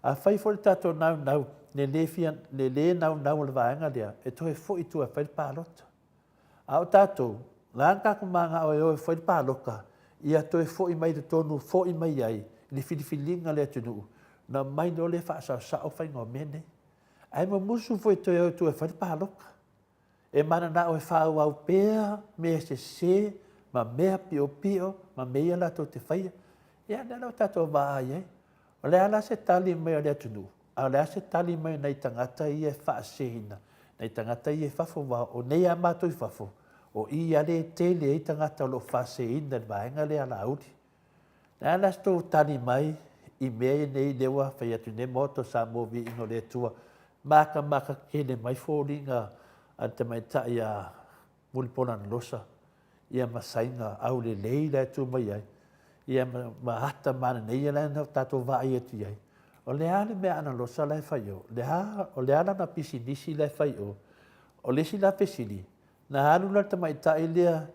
Afai foi le tatou naunau, le le fia, le le naunau o le vaega lea e toe foi i tua e fai le palota. A o tatou, la na tatou manao e o e fai le palota, ia toe foi mai i totonu, foi mai ai i le filifiliga a le atunuu. Ona omai loa lea faasaosao faiga o mea nei. Ae mumusu foi e toe o i tua e fai le palota. E mananao e faaauau pea mea sese ma mea piopio ma mea ia latou te faia. Ia, lea la ua tatou vaai ai. O le a la se tali mai a le atunuu? A o le a se tali mai a nai tagata ia e faaseseina, nai tagata ia i fafo? Aua o nei lava matou i fafo, o i lava lea e tele ai tagata o lo o faaseseina i le vaega lea a Laauli. O le a la se tou tali mai i mea ia nei lea ua fai atu nei Maota o Samoa Viiga o le Atua, matamata tele mai foliga a le tamaitai a Mulipola Anarosa ia ma Saina aulelei la e tu mai ai, ia ma ata manaia la na tatou vaai atu i ai. O le a le mea a Analosa la e fai i o? O le a lana pisinisi la e fai i o? O le isi la fesili, na alu la le tamaitai lea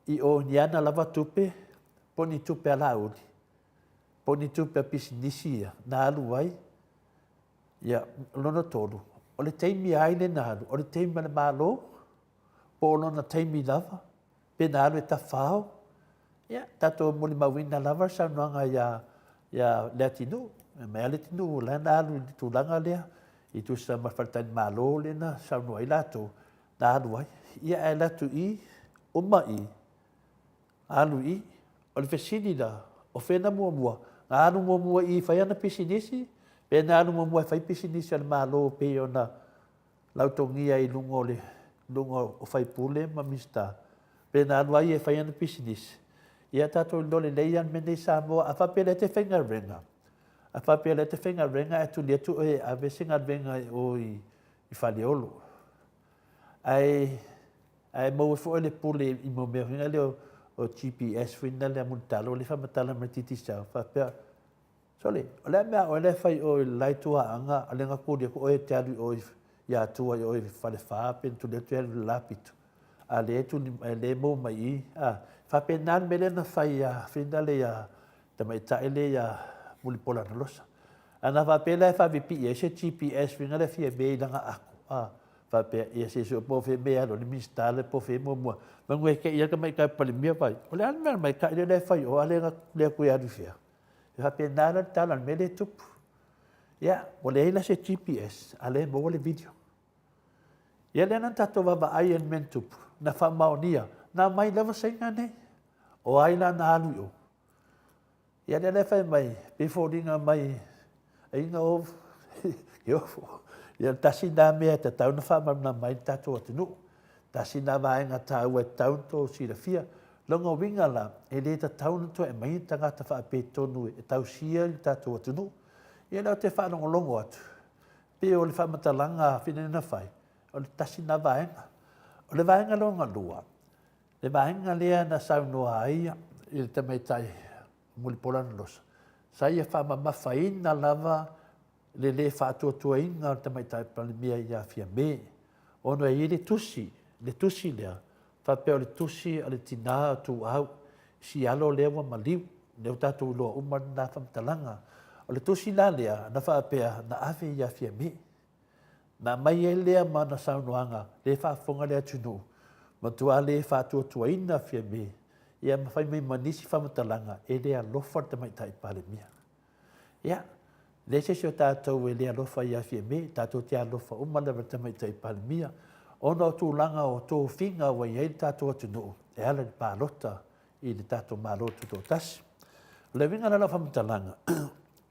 i o i ni ana lava tupe po o ni tupe a Laauli, po o ni tupe a pisinisi ia na alu ai? Ia, lona tolu, o le taimi a ai lea na alu? O le taimi a le Malo po o lona taimi lava, pe na alu e tafao? Ia, tatou molimauina lava le saunoaga ia, ia Leatinuu. Fai mai lava Leatinuu o la na alu i le tulaga lea, i tusa ma le faletalimalo lea na saunoa ai latou, na alu ai. Ia ae alu atu i i, uma i, alu i i. O le fesili la, o fea na muamua? Na alu muamua i i e fai ana pisinisi, pe na alu muamua e fai pisinisi a le Malo pei ona lautogia i luga o le luga o faipule ma Minisita, pe na alu ai ia e fai ana pisinisi. Ia tatou iloa lelei lava le mea lenei i Samoa, a faapea o lea e te faigaluega, a faapea o lea e te faigaluega ae tuli atu oe e ave se galuega i o i Faleolo, ae ae maua foi le pule i mea foi lea o GPS foi lea a Mulitalo lea e faamatala mai e le Digicel faapea, Sole, o le a le mea a oe la e fai i o i le la ituaiga a lea na tuli atu oe e te alu i o i Atua i o i Falefa pe na tuli atu e alu i le la pito, a lea e tuli mai, lea e maua mai i i. A, faapena le mea lea na fai ia finale ia tamaitai lea ia Mulipola Anarosa. A na faapea la e faapipii ai se GPS foi lea fia mea i lana ato, a, faapea, ia se i sue po o fea le mea e alu ai le Minisita lea po o fea e muamua. Semeamanu e te i lava le tamaitai Palemia vaai, o le a le mea a le tamaitai lea la e fai i o a o lea na tuli atu e alu i fea? E faapena la le tala o le mea lea e tupu. Ia, ua leai la se GPS, a o lea e maua le video. Ia lea la na tatou vaavaai ai i le mea na tupu, na faamaonia, na aumai lava Saina nei. O ai la na alu i o? Ia lea la e fai mai, pei e foliga mai aiga o ofo. Ia tasi lena mea e tatau ona faamalamalama ai le tatou atunuu. Tasi lena vaega taua e tatau ona outou silafia. Lona uiga la, e le tatau ona toe aumaia ni tagata faapetonu e tausia le tatou atunuu. Ia lea ou te faalogologo atu, pei o le faamatalaga lea na fai, o le tasi lena vaega. O le vaega lona lua, le vaega lea na saunoa ai le tamaitai Mulipola Anarosa, sa ia faamamafaina lava le le faatuatuaina o le Tamaitai Palemia ia Fiame, ona e i ai le tusi, le tusi lea, faapea o le tusi a le tina o Tuuau, si alo lea ua maliu, lea ua tatou iloa uma lena faamatalaga. O le tusi la lea, na faapea na ave ia Fiame. Na aumai ai lea ma ana saunoaga, lea e faafofoga le atunuu, matua le faatuatuaina Fiame, ia ma fai mai ma nisi faamatalaga, e le alofa le Tamaitai Palemia. Ia, leai se isi o tatou e le alofa ia Fiame, tatou te alofa uma lava i le Tamaitai Palemia, ona o tulaga o tofiga ua i ai le tatou atunuu e ala i le palota i le tatou Malo Tutoatasi. O le uiga la o lau faamatalaga,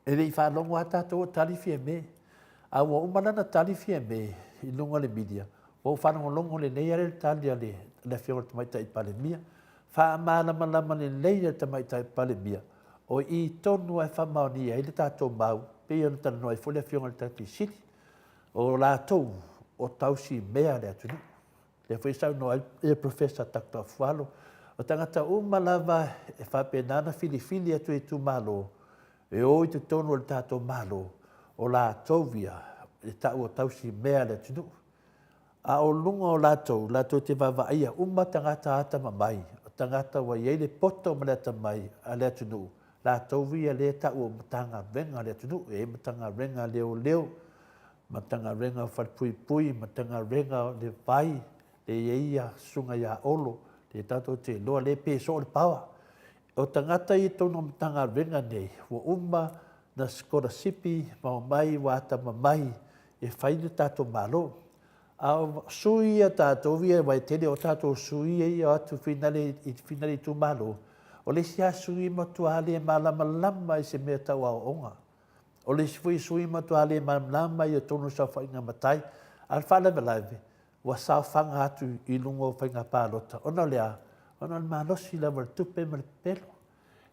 e le i faalogo lava tatou o tali Fiame, a ua uma la ona tali Fiame i luga o le media, ua ou faalogologo lelei lava i le tali a le Afioga i le Tamaitai Palemia, faamalamalama lelei e le Tamaitai Palemia, O i tonu lava e faamaonia ai le tatou mau, pei ona talanoa ai foi le Afioga i le Taitai Sili, o latou o tausimea a le atunuu. Lea foi e saunoa ai le Professor Doctor Afualo, o tagata uma lava e faapena ona filifili atu e itumalo e o i totonu o le tatou Malo, o latou ia e tau o tausimea a le atunuu. A o luga o latou, latou te vaavaaia uma tagata atamamai, o tagata ua i ai le poto ma le atamai a le atunuu, latou ia lea e tau o Matagaluega a le atunuu, e i ai Matagaluega a Leoleo, Matagaluega o Falepuipui, Matagaluega o le Vai, lea e i ai Susuga ia Olo, lea tatou te iloa lea e pe soo le paoa. O tagata ia i totonu o Matagaluega nei, ua uma na sikolasipi ma omai ua atamamai e fai le tatou Malo. A o sui ia tatou ia aua e tele o tatou sui ia e o atu finale i finale itumalo, o le isi lava sui e matua le malamalama i se mea tau aoaoga. O le isi foi sui e matua le malamalama i totonu o le saofaiga a matai. A o le faalavelave, ua saofaga atu i luga o faiga palota ona o le a? Ona o le malosi lava o le tupe ma le pepelo.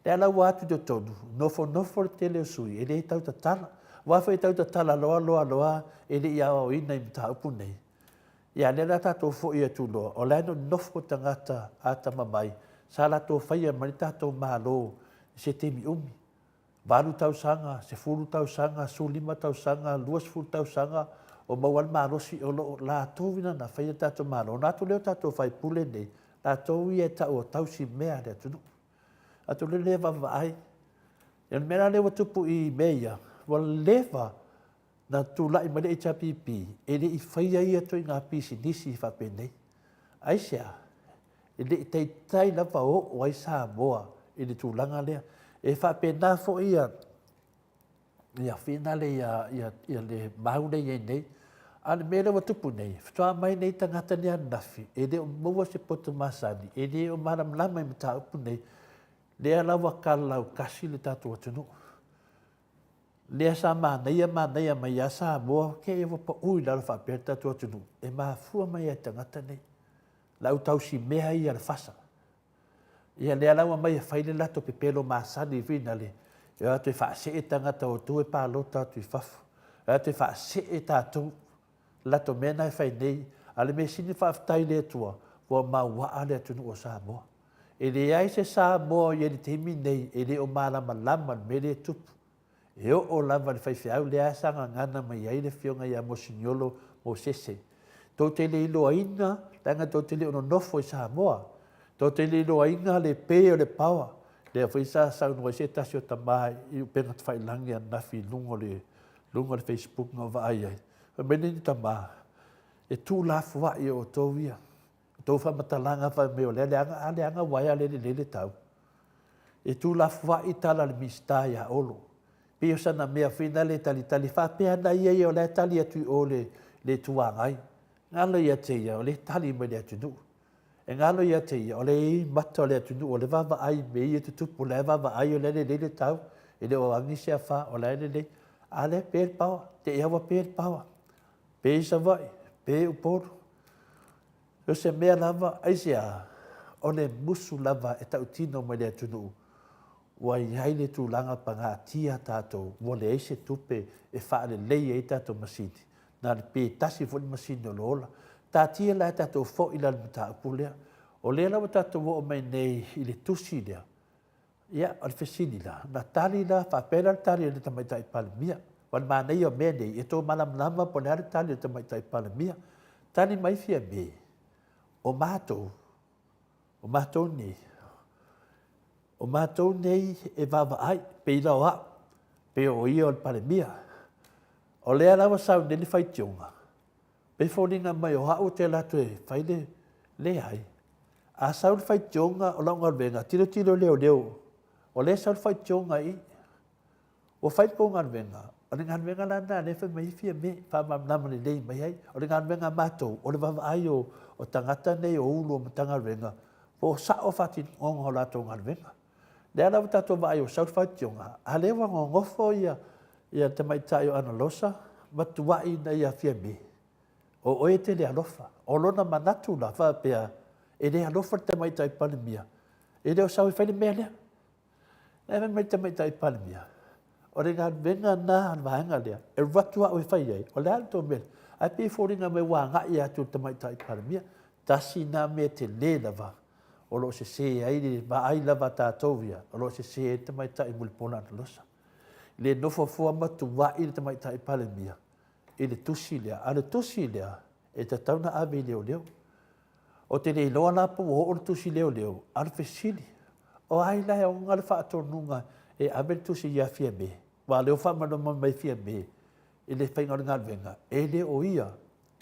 Lea la ua o atu i totonu, nofonofo le tele o sui e le tautatala. Aua foi e tautatala loa loa loa e le i aoaoina i mataupu nei. Ia a o lea o le a tatou foi atu loa, o la e nonofo tagata atamamai sa latou faia mai le tatou Malo i se taimi umi, 8 tausaga, 10 tausaga, 15 tausaga, 20 tausaga o maua ai le malosi o lo o latou ina na faia le tatou Malo. Ona o atu lea o tatou sui usufono nei, latou ia e tau o tausimea a le atunuu. Atonu o lea e vaavaai. O le mea la lea ua tupu i mea ia, ua leva na tulai mai le HRPP e le i faia ia ituaiga pisinisi faapenei. Aisea? E le i taitai lava oo ai Samoa i le tulaga lea. E faapena foi ia ia finale ia, ia, ia le mau lea e i ai nei. A o le mea lea ua tupu nei, faatoa mai nei tagata nei ananafi, e le o maua se poto masani, e le o malamalama i mataupu nei, lea la ua kalalaukasi le tatou atunuu. Lea sa manaia manaia mai ia Samoa, ke ua pau i lalo faapea le tatou atunuu, e mafua mai lava i tagata nei. Le au tausimea ia a le FASA. Ia lea la ua aumai e fai le latou pepelo masani foi lale, e o atu e faasee tagata o outou e palota atu i fafo. E o atu e faasee tatou. Latou mea na e fai nei. A o le mea sili faafetai i le Atua, ua mauaa le atunuu o Samoa. E leai se Samoa o i ai i le taimi nei e le o malamalama i le mea lea e tupu. E oo lava i le faifeau lea sa gagana mai ai le afioga ia Moseniolo Mosese. Tou te le iloaina, leaga tou te le o nonofo i Samoa. Tou te le iloaina le pe o le paoa. Lea foi sa saunoa ai se tasi o tama i upega tafailagi ananafi i luga o le, luga o le Facebook na ou vaai ai. Fai mai le tama, e tuulafoai e outou ia. Outou faamatalaga fai mai o lea leaga, a leaga uaea lea e lelei le tau. E tuulafoai tala a le Minisita ia Olo. Pei o sana mea foi lea e talitali faapea ana ia ia o la e tali atu i o le, le Itu Agai. Galo ia te ia, o lea e tali mai le atunuu. E galo ia te ia, o lea e i ai mata o le atunuu, o lea e vaavaai i mea ia e tutupu, o la e vaavaai o la e lelei le tau, e le o agi se afa, o la e lelei. A o lea e pe le paoa, te i lava ua pe le paoa, pe i Savaii, pe i Upolu. O se mea lava, aisea? O le musu lava e tautino mai le atunuu, ua i ai le tulaga pagatia tatou, ua leai se tupe e faalelei ai tatou masini, na o le pe tasi foi le masini o lo o ola. Taatia la tatou foi la i le mataupu lea. O lea la ua tatou oo mai nei i le tusi lea, ia, o le fesili la, na tali la, faapea la le tali a le Tamaitai Palemia. O le manaia o mea nei, e tou malamalama po o le a le tali a le Tamaitai Palemia. Tali mai Fiame, o matou, o matou nei, o matou nei e vaavaai, pei la o au, pei o ia o le Palemia. O lea la ua sau nei le faitioga, pei foliga mai o au ou te alu atu e fai le... Leai. A sau le faitioga o lau galuega, tilotilo leoleo, o lea e sau le faitioga i i. Ua fai le tou galuega, o le galuega la lena lea e fai mai ai Fiame, faamalamalama lelei mai ai. O le galuega a matou, o le vaavaai o, o tagata nei o Ulu o Matagaluega, po o sao faatinoga o latou galuega. Lea la ua tatou vaai ua sau le faitioga, a lea ua nonofo ia, ia le tamaitai o Analosa ma tuai ina ia Fiame, o oe e te le alofa. O lona manatu la faapea, e le alofa le tamaitai Palemia, e le o sau e fai le mea lea. Ae fai mai le tamaitai Palemia, o le galuega lena a le vaega lea, e alu atu au e fai ai, o le a le tou mea? Ae pei e foliga mai ua agai atu i le tamaitai Palemia. Tasi lena mea tele lava o lo o sese ai le vaai lava a tatou ia, o lo o sese ai le tamaitai Mulipola Anarosa. Le nofo fua ma tuai le tamaitai Palemia i le tusi lea, a o le tusi lea e tatau ona ave i leoleo. Ou te le iloa la po ua oo le tusi leoleo, a o le fesili, o ai la e ona le faatonuga e ave le tusi ia Fiame? Aua o lea ua faamalamalama mai Fiame i le faiga o le galuega, e le o ia,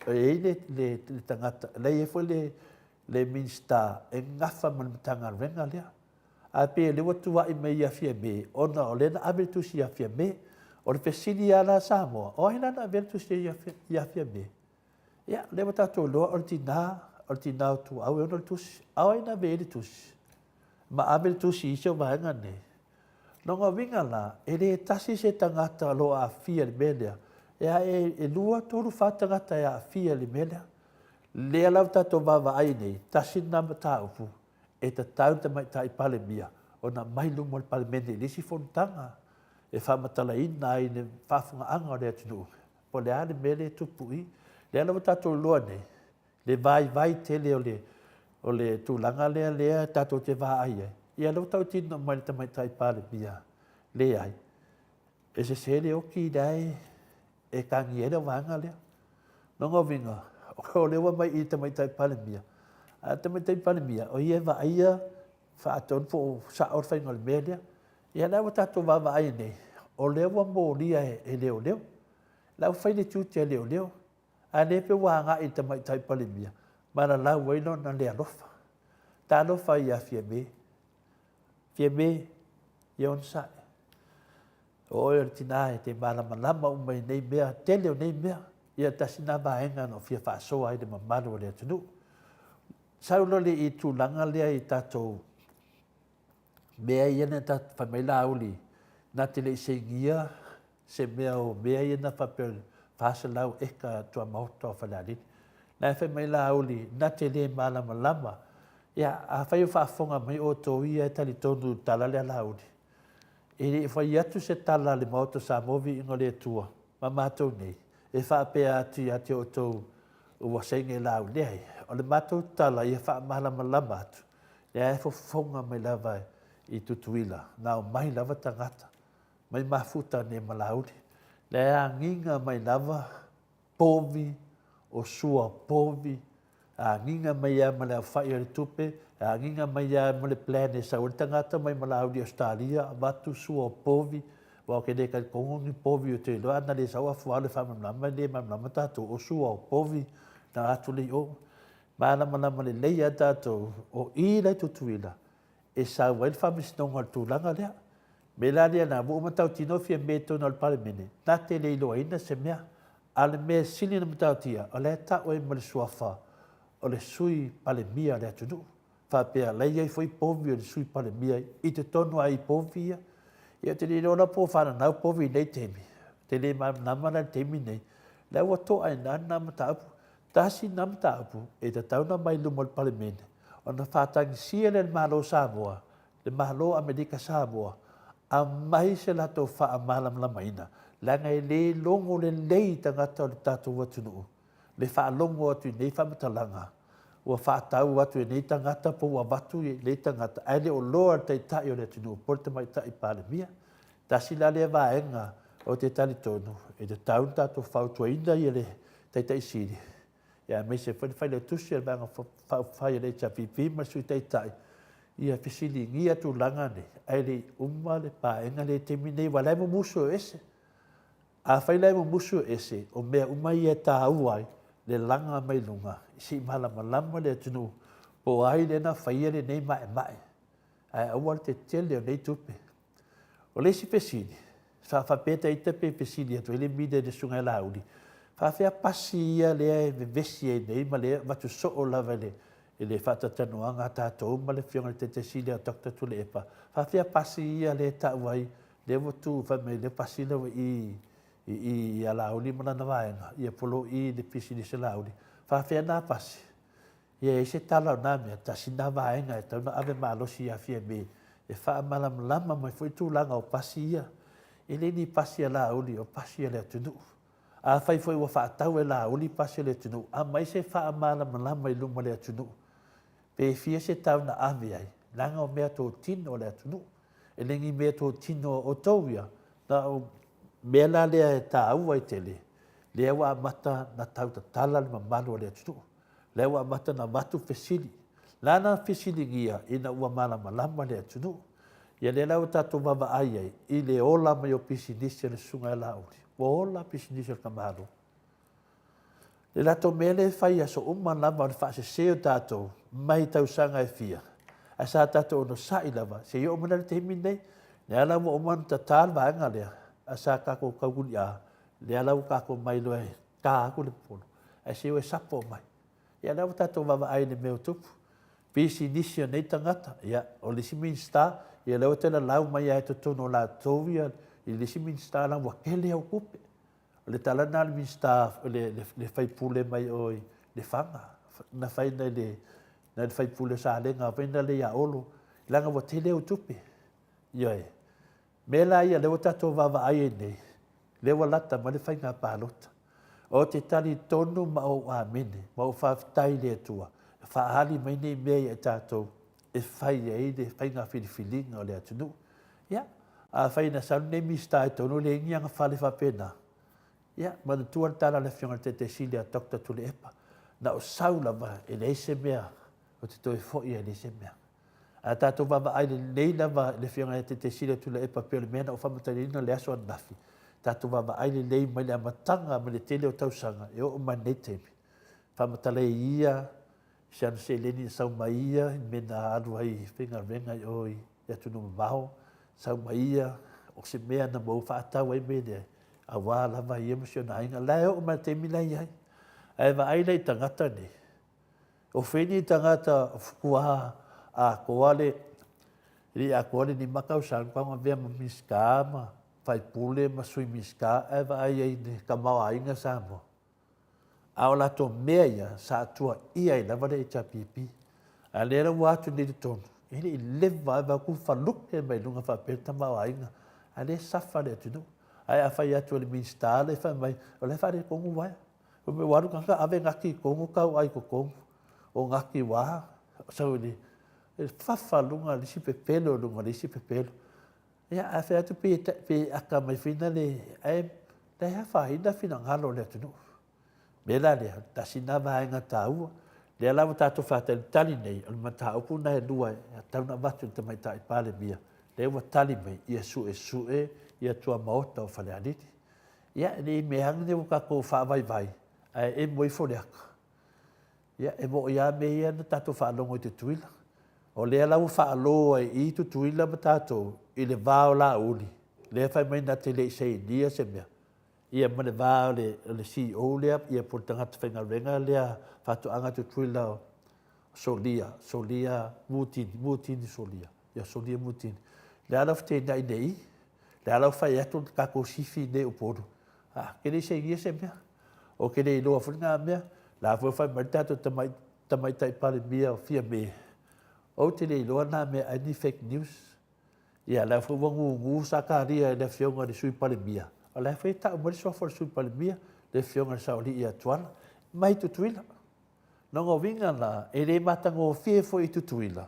e i ai le, le, le tagata, la e i ai foi le, le Minisita e gafa ma le Matagaluega lea. Ae pei o lea ua tuuai mai ia Fiame ona o lea na ave le tusi ia Fiame. O le fesili lava la Samoa, o ai la na avea le tusi ia Fiame? Ia, lea ua tatou iloa o le tina, o le tina o Tuaau e ona le tusi. A o ai na ave i ai le tusi? Ma ave le tusi i isi o vaega nei. Lona uiga la, e le tasi se tagata o lo o aafia i le mea lea, e ae e 2, 3, 4 tagata e aafia i le mea lea. Lea la ua tatou vaavaai nei, tasi lena mataupu e tatau i le Tamaitai Palemia ona aumai i luma o le Palemene i le isi fonotaga e faamatalaina ai le faafofogaaga o le atunuu po o le a le mea lea e tupu i. Lea la ua tatou iloa nei le vaivai tele o le, o le tulaga lea lea tatou te vaai ai. Ia lea ua tautino mai le Tamaitai Palemia, leai, e sese le oti lea e, e tagia ai le vaega lea. Lona uiga, o lea ua aumai i le Tamaitai Palemia, a o le Tamaitai Palemia, o ia e vaaia faatonu po o sao le faiga o le mea lea. Ia la ua tatou vaavaai nei, o lea ua molia e leoleo. La ua fai le tiute a leoleo, a lea pei ua agai i le Tamaitai Palemia ma lalau ai lona le alofa. Talofa ia Fiame. Fiame, ia onosai. O oe o le tina e te malamalama uma i nei mea, tele o nei mea. Ia tasi lena vaega na ou fia faasoa ai le mamalu o le atunuu. Sau loa le i tulaga lea i tatou mea ia na tatou fai mai Laauli na te le i sainia se mea o mea ia na faapea o le 400 eka tuamaota o Falealili. Na e fai mai Laauli na te le malamalama. Ia, afai o faafofoga mai outou ia e talitonu i le tala lea a Laauli, e le i fai atu se tala a le Maota o Samoa Viiga o le Atua ma matou nei e faapea atu ia te outou ua saini e Laauli. Leai, o le matou tala ia faamalamalama atu, lea e fofoga mai lava i Tutuila, na omai lava tagata mai mafuta nei ma Laauli, lea e agiga mai lava povi o sua povi, agiga mai lava ma le aofai o le tupe, agiga mai lava ma le plan e sau ai le tagata mai Malauli Ausetalia, avatu sua o povi, aua ou te le talitonu ni povi ou te iloa ana le sau afualo e faamalamalama e le malamalama tatou, o sua o povi na atu lea i o. Malamalama lelei lava tatou o i la i Tutuila e sau ai le faamasinoga o le tulaga lea. O le mea la lea na ua uma tautino Fiame i totonu o le Palemene, na te le iloaina se mea. A o le mea sili ona matautia, o la e tau ai ma le suafa o le Sui Palemia o le atunuu. Faapea, la e i ai foi povi o le Sui Palemia i totonu lava i povi ia. Ia ou te le iloa la po o fananau povi i nei taimi. Ou te le malamalama la i le taimi nei. La ua to'a i ina lena mataupu. Tasi lena mataupu e tatau ona aumai i luma o le Palemene ona faatagisia lea e le Malo o Samoa, le Malo o Amerika Samoa, aumai se latou faamalamalamaina, leaga e le logo lelei i tagata o le tatou atunuu le faalogo atu i nei faamatalaga ua faatau atu e nei tagata po ua avatu e nei tagata ae le o loa le Taitai o le atunuu po o le Tamaitai Palemia. Tasi la lea vaega ou te talitonu e tatau ona tatou fautuaina ia le Taitai Sili ia aemaise foi le Failautusi o le Vaega Faaupufai a le HRPP ma le Sui Taitai ia fesiligia tulaga nei ae le i uma le paega lea i le taimi nei aua o la e mumusu e o ese. Afai la e mumusu e ese, o mea uma ia e taua ai le laga mai luga se i malamalama le atunuu po o ai lea na faia lenei maemae ae aua le tetele o nei tupe. O le isi fesili, sa faapea ta ita pe fesili atu ai le media i le Susuga ia Laauli, faafefea pasi ia lea e vevesi ai nei ma lea e avatu soo lava i le, i le faatalatalanoaga a tatou ma le Afioga i le Taitai Sili ia Doctor Tuilaepa, faafefea pasi ia lea e tau ai, lea ua tu fai mai lea pasi lea ua i i i ia Laauli ma lana vaega, ia po o lo o i i le pisinisi a Laauli. Faafefea na pasi? Ia e i ai se tala o na mea, tasi na vaega e tatau ona ave malosi ia Fiame e faamalamalama mai foi tulaga o pasi ia. E le ni pasi a Laauli, o pasi a le atunuu. Afai foi ua faatau e Laauli pasi a le atunuu, aumai se faamalamalama i luma o le atunuu. Pe fia se tau na ave ai, leaga o mea totino a le atunuu. E le ni mea totino a outou ia, na o mea la lea e taua ai tele, lea ua amata na tau tatala le mamalu o le atunuu. Lea ua amata ona avatu fesili. Lana fesiligia ina ua malamalama le atunuu. Ia lea la ua tatou vaavaai ai i le ola mai o pisinisi a le Susuga ia Laauli. Ua ola pisinisi a le tamaloa. Le latou mea lea e fai i aso uma lava o le faasese o tatou mai tausaga e fia, ae sa tatou onosai lava seia oo mai la i le taimi lenei. Lea la ua uma ona tata le vaega lea. Ae sa tatou tautuliʻā, lea la ua tatou mailoa e ta atu le polo, ae se o e sapo mai. Ia lea ua tatou vaavaai i le mea ua tupu. Pisinisi a nei tagata, ia, o le isi Minisita, ia lea ua toe lalau mai lava i totonu o latou ia i le isi Minisita leaga ua tele au tupe. O le tala lena a le Minisita, le, le, le faipule mai o i Lefaga, na fai nai le, nai le faipule o Salega foi na le ia Olo, leaga ua tele au tupe. Ioe. Mea la ia lea ua tatou vaavaai ai nei, lea ua lata mai le faiga palota. Ou te talitonu ma ou amene ma ou faafetai i le Atua e faaali mai nei mea ia i tatou e fai ai le faiga filifiliga o le atunuu. Ia, afai na sau lenei Minisita i totonu e leai ni ana fale faapena, ia, manatua le tala a le Afioga i le Taitai Sili a Doctor Tuilaepa, na o sau lava e leai se mea ou te toe foi ai e leai se mea. A tatou vaavaai lelei lava i le Afioga ia Taitai Sili Tuilaepa pei o le mea na ou faamatalaina i le aso ananafi, tatou vaavaai lelei mai le amataga mai le tele o tausaga e oo mai lenei taimi, faamatala ai ia i si ana seleni na sau mai ia i mea na alu ai i faigaluega i o i atunuu mamao, sau mai ia o se mea na maua faatau ai mea lea aua lava ia ma si ona aiga. La e oo mai i le taimi la e i ai. Ae vaai la i tagata nei, O fea ni tagata faatoa atoa le, e le i atoa le 5 tausaga faatoa avea ma Minisita ma Faipule ma Sui Minisita ae vaai ai i le tamaoaiga Samoa. A o latou mea ia sa tuuaia ai lava le HRPP. A lea la ua atu nei i totonu, e le i leva lava e vaai atu falute mai luga faapea le tamaoaiga, a lea e suffer le atunuu. Ae a fai atu e le Minisita lea fai mai, o la e faaletonu uaea. Fai mai ua alu tagata ave nati i totonu tau ai i totonu. O nati ua sau i le fafa luga le isi pepelo luga le isi pepelo. Ia a fai atu pe pe aka mai foi na le ae la e afaina finagalo o le atunuu. Mea la lea, tasi na vaega taua. Lea la ua tatou faatalitali nei, o le mataupu na e lua e tatau ona avatu i le Tamaitai Palemia, lea ua tali mai, ia suesue ia tuamaota o Falealili. Ia, e le i mea ane ua tatou faavaivai, ae emo ifo le ata. Ia, e moni lava mea ia na tatou faalogo i Tutuila. O lea la ua faalo ai i i Tutuila ma tatou i le va o Laauli, lea e fai mai na te le i sainia se mea, ia ma le va o le, o le CEO lea, ia po o le tagata faigaluega lea faatoaga a Tutuila o Solia, Solia Mutini, Mutini Solia, ia Solia Mutini. Lea la ua feteenai nei i, lea la ua fai atu le tatou sifi nei Upolu, ah, ke le i sainia se mea. O ke le iloa foi lena mea, la foi fai mai le tatou tamai, tamaitai Palemia o Fiame, ou te le iloa na mea ai ni fake news. Ia, la foi ua gugu Sakaria i le afioga i le Sui Palemia, o la foi e tau mai le suafa o le Sui Palemia, le afioga i le Saoalii ia Tuala, mai Tutuila. Lona uiga la, e le matagofie foi i Tutuila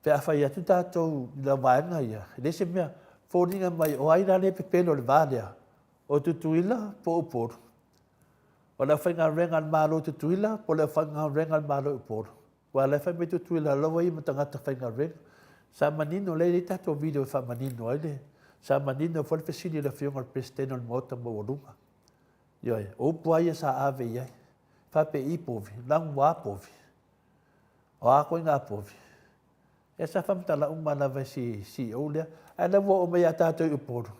pe a fai atu tatou i la vaega ia, e leai se mea, foliga mai o ai la lea e pepelo i le va lea, o Tutuila po o Upolu. O le aufaigaluega a le Malo i Tutuila po o le aufaigaluega a le Malo i Upolu. Aua o la e fai mai Tutuila lava ia ma tagata faigaluega. Sa manino, lea e i ai tatou video e faamanino ai le, sa manino foi le fesili a le Afioga i le Peresetene o le Maota Maualuga. Ioe, o upu lava ia sa ave i ai. Faapei povi, lanu a povi. O a koiga povi. Ia sa faamatala uma lava e si CEO lea. Ae la ua oo mai ia tatou i Upolu,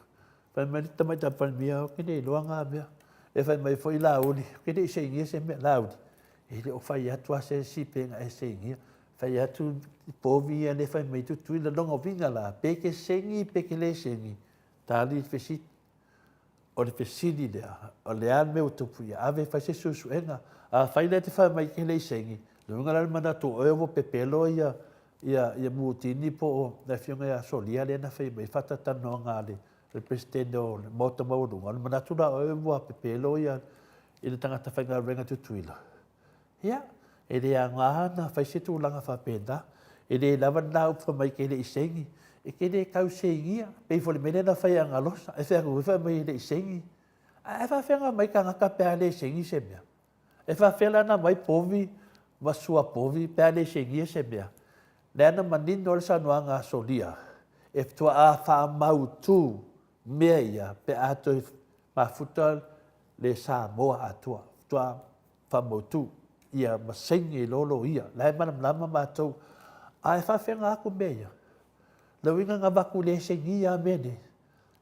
fai mai le tamaitai Palemia, ou te le iloa na mea. E fai mai foi Laauli, ou te le i sainia se mea. Laauli, e le o fai atu lava se isi pe na e sainia. Fai atu povi ia lea e fai mai Tutuila. Lona uiga la, pe te saini pe te le saini, tali le fesili. O le fesili lea, o le a le mea ua tupu ia ave e fai se suesuega. Afai la e te fai mai e te le i saini, lona uiga la o le manatu o oe ua pepelo ia, ia, ia Mutini po o le afioga ia Solia lea na fai mai faatalatalanoaga a le, le Peresetene o le Maota Maualuga, o le manatu la o oe ua pepelo ia i le tagata faigaluega Tutuila. Ia, e le aoga ona fai se tulaga faapena. E le lava lena upu fai mai e te le i saini. E te le tau sainia. Pei foi o le mea lea na fai e Agalosa. E fai atu foi fai mai e le i saini. Ae faafefea ona aumai tagata pe a le saini se mea? E faafefea la ona aumai povi ma suapovi pe a le sainia se mea? Lea na manino ai le saunoaga a Solia, e faatoa faamautu mea ia pe a toe mafuta le Samoa atoa. Faatoa faamautu ia ma saini ai loa loia. La e malamalama matou. Ae faafefea ona atu mea ia? Le uiga na avatu le sainia lava mea nei.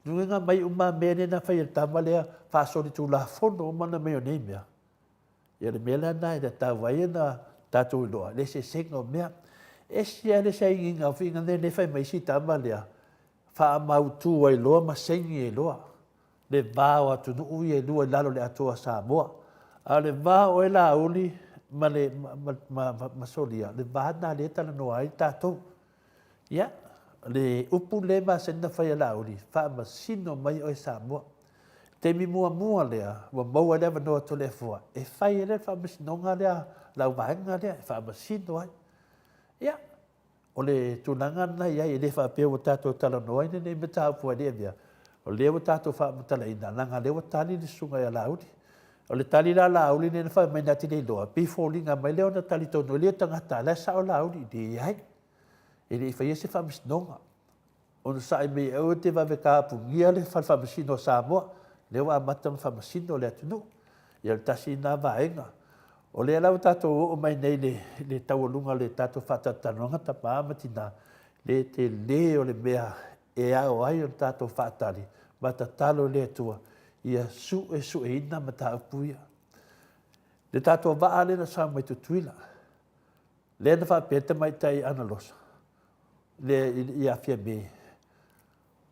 Luga mai uma mea nei na fai e le tama lea faasolitulafono uma ona aumai o nei mea. Ia o le mea la lena e tatau ai ona tatou iloa le eseesega o mea. E ese lava le sainiga o finagalo lea e fai mai isi tama lea, faamautu ai loa ma saini ai loa le va o atunuu ia e lua i lalo o le Atoa o Samoa. A o le va o oe Laauli ma, le, ma, ma, ma, ma Solia, le va lena lea e talanoa ai tatou. Ia, le upu lea e masani ona fai e Laauli, faamasino mai oe Samoa. Taimi muamua lea ua maua ai le avanoa Toleafoa e fai ai le faamasinoga lea a lau vaega lea e faamasino ai. Ia, o le tulaga lena e i ai, e le faapea ua tatou talanoa i lenei mataupu e le avea, o lea ua tatou faamatalaina, leaga o lea ua tali le susuga ia Laauli. O le tali la a Laauli lea na fai mai na te le iloa, pei e foliga mai lea ona tali tonu ai lea o tagata, o la e sao Laauli. Leai, e le i faia se faamasinoga. Onosai mai aua e te vave tapunia le Fale Faamasino o Samoa, lea ua amata ona faamasino le atunuu. Ia o le tasi lena vaega. O lea la ua tatou oo mai nei i le taualuga o le tatou faatalatalanoaga tama ma tina, le tele o le mea e ao ai ona tatou faatali ma tatalo i le Atua ia suesueina mataupu ia. Le tatou vaa lea na sau mai Tutuila, lea na faapea le tamaitai Analosa, lea ia Fiame,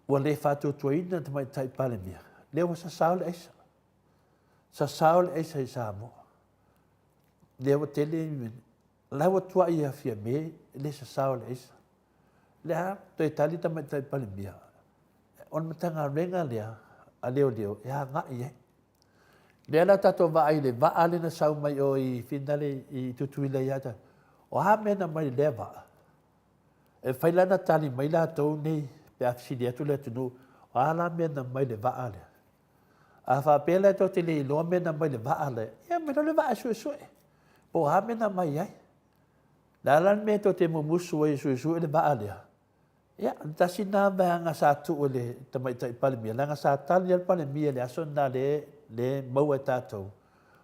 ua le faatuatuaina le tamaitai Palemia, lea ua sasao le aisa. Sasao le aisa i Samoa. Lea ua tele, la ua tuai ia Fiame le sasao le aisa. Lea toe tali tamaitai Palemia, o le Matagaluega lea a Leoleo e agai i ai. Lea la tatou vaai i le vaa lea na sau mai o i Finale i Tutuila ia tatou. O a mea na aumai i lea vaa? E mafai la ona tali mai latou nei pe a fesili atu le atunuu, o a la mea na aumai i le vaa lea? A faapea la tou te le iloa mea na aumai i le vaa lea, ia aumai loa le vaa e suesue po o a mea na aumai ai. O le a la le mea tou te mumusu ai e suesue le vaa lea? Ia, o le tasi lena vaega sa tuu e le Tamaitai Palemia, leaga sa tali lava le Palemia i le aso lena lea e maua e tatou,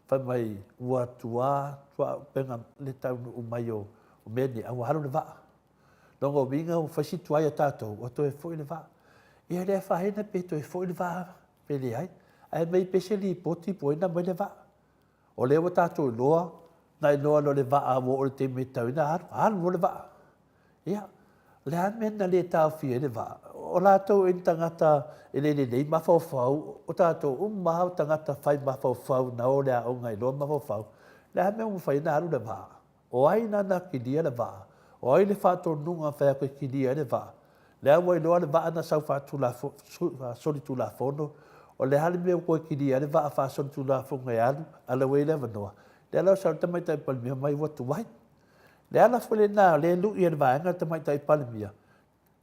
fai mai ua tuā tuaupega le taunuu mai o mea nei, a ua alu le vaa. Lona uiga ua fai si tuai o tatou, ua toe foi le vaa. Ia e le afaina pe toe foi le vaa pe leai, ae aumai pea se lipoti po o ai na aumai le vaa. O lea ua tatou iloa, na iloa loa e le vaa ua oo i le taimi e tatau ai ona alu, alu loa le vaa. Ia, o le a le mea na le taofia ai le vaa? O latou ea ni tagata e le lelei mafaufau, o tatou uma lava o tagata fai mafaufau na o i le aoga e iloa mafaufau. O le a le mea ua mafai ai ona alu le vaa? O ai nana kilia le vaa? O ai le faatonuga na fai atu e kilia ai le vaa? Lea ua iloa le vaa na sau faasolitulafono, o le a le mea ua toe kilia ai le vaa faasolitulafono e alu, a o lea ua i ai le avanoa? Lea la ua sau le Tamaitai Palemia fai mai ua tuai. Le ala foi lena o lea e lui ai e le vaega le Tamaitai Palemia,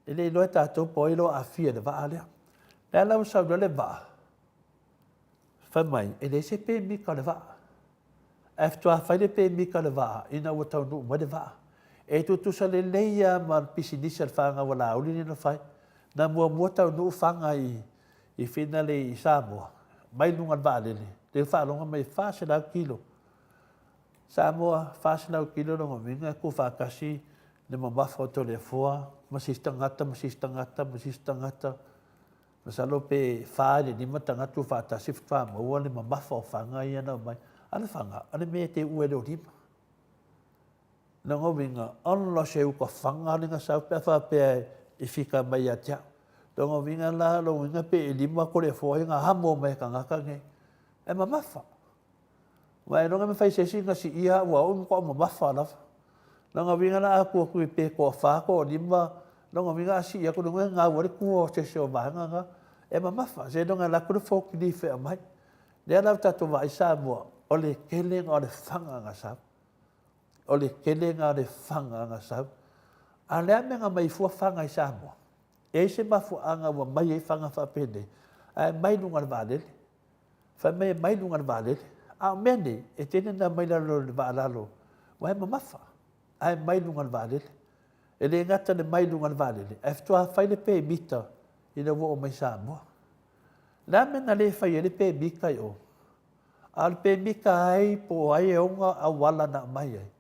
e le iloa e tatou po o ai o lo o aafia i le vaa lea. Lea la ua sau loa le vaa, fai mai e leai se pemita o le vaa. Ae faatoa fai le pemita o le vaa ina ua taunuu mai le vaa. E tutusa lelei lava ma le pisinisi a le fanau a Laauli lea na fai. Na muamua taunuu fana i, i Finale i Samoa, mai luga o le vaalele, lea ua faalogo mai e 400 kilo. Samoa, 400 kilo lona uiga e tuufaatasi le mamafa o Toleafoa ma se isi tagata ma se isi tagata ma se isi tagata. Masalo pe fa i le lima tagata tuufaatasi faatoa maua le mamafa o fana ia na aumai. A o le fana, o le mea e te uua i lou lima. Lona uiga, ola se uta fana lea na sau pe a faapea e fika mai ia te au. Lona uiga la, lona uiga pe elima Toleafoa ia na amo mai e tagata nei. E mamafa. Aua ailoga e mafai e se isi ona siia au a ua matuai mamafa lava. Lona uiga la a tu atu pe toafa, toalima, lona uiga a sii atu, lona uiga e gau ai le tua o se isi o vaega na. E mamafa, seiloga e alu atu le forklift e aumai. Lea la ua tatou vaai Samoa, o le telega o le faga na sau. O le telega o le faga na sau. A o le a le mea na aumai ai fua faga i Samoa? E i ai se mafuaaga ua aumai ai faga faapenei, ae aumai i luga o le vaalele. Fai mai e mai luga o le vaalele. A o mea nei, e tele ina aumai lalo o le vaa lalo, aua e mamafa, ae mai luga o le vaalele. E le gata i le mai luga o le vaalele, ae faatoa fai le pemita ina ua oo mai i Samoa. O le a le mea na le fai ai le pemita i o? A o le pemita a ai po o ai e ona auala na aumai ai?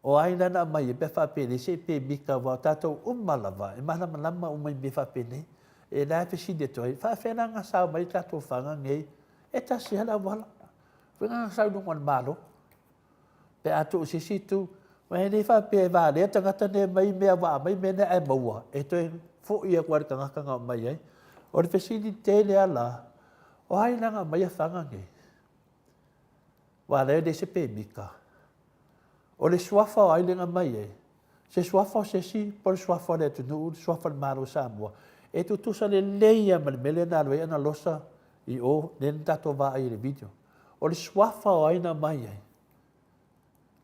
O ai la na aumai ai pe a faapea e leai se pemita aua o tatou uma lava e malamalama uma i mea faapenei. E la e fesili atu ai, faafefea la ona sao mai tatou faga nei, e tasi lava le auala. Foi na sau i luga o le Malo. Pe a tuu i se isi itu, aua e le faapea e valea tagata nei e aumai mea ua aumai mea nei ae maua, e toe foi atu lava i le tagata na aumai ai. O le fesili tele lava la, o ai la na aumaia faga nei? Aua o lea e leai se pemita. O le suafa o ai lea na aumai ai? Se suafa o se isi po o le suafa o le atunuu, le suafa o le Malo o Samoa? E tutusa lelei lava ma le mea lea na alu ai Analosa i o, lea na tatou vaai i le video. O le suafa o ai na aumai ai?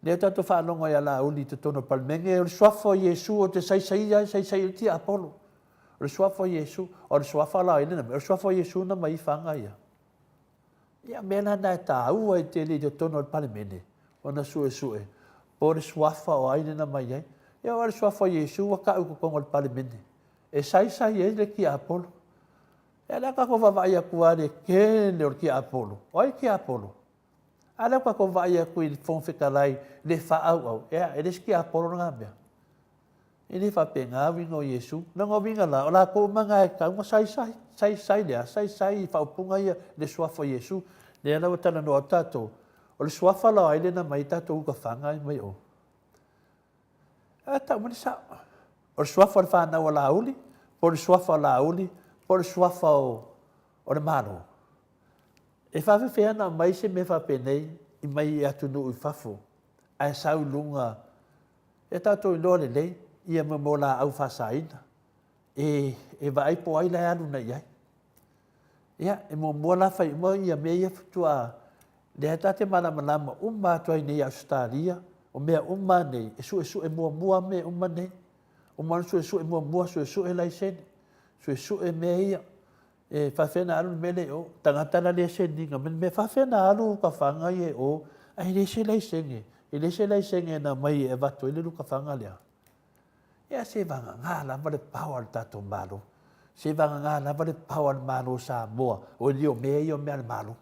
Lea tatou te faalogo ia Laauli i totonu o le Palemene, o le suafa o Iesu ou te saisaia ai, saisai ai le tiapolo. O le suafa o Iesu. O le suafa la o ai lea na aumai? O le suafa o Iesu na aumai ai faga ia. Ia, o mea la na e taua ai tele i totonu o le Palemene, ona suesue po o le suafa o ai lea na aumai ai. Ia o le suafa o Iesu ua tau i totonu o le Palemene e saisai ai le tiapolo. Ia o le a tatou vaavaai atu lava i le tele o le tiapolo. O ai le tiapolo? A lea ua tatou vaai atu i le Fofoga Fetalai i le faaauau, ia e le o se tiapolo lena mea. E le faapena uiga o Iesu. O lona uiga la, o latou uma na e tatau ona saisai. Saisai i le a? Saisai i faaupuga ia i le suafa o Iesu. Lea la ua talanoa atu tatou, o le suafa la o ai lea na aumai ai tatou uta faga ia mai o? A tau mai le sao. O le suafa o le fanau a Laauli, po o le suafa o Laauli, po o le suafa o le Malo. E faafefea ona aumai se mea faapenei i mai i atunuu i fafo ae sau i luga E tatou iloa lelei ia mea o laau faasaina e, e vaai po o ai la e alu nei i ai. Ia, e muamua la fai uma ia mea ia faatoa, lea ta te malamalama uma atu ai nei i Ausetalia, o mea uma nei, e suesue muamua mea uma nei. Uma ona suesue muamua, suesue laisene, suesue mea ia. E faafefea ona alu le mea lea i o? Tagata la lea send ina mai le mea, faafefea ona alu uka faga ia i o ae leai se laisene, e leai se laisene na aumai e avatu ai le luka faga lea. Ia se vagana lava le power a le tatou Malo. Se vagana lava le power a le Malo o Samoa. O le o mea ia o mea a le Malo.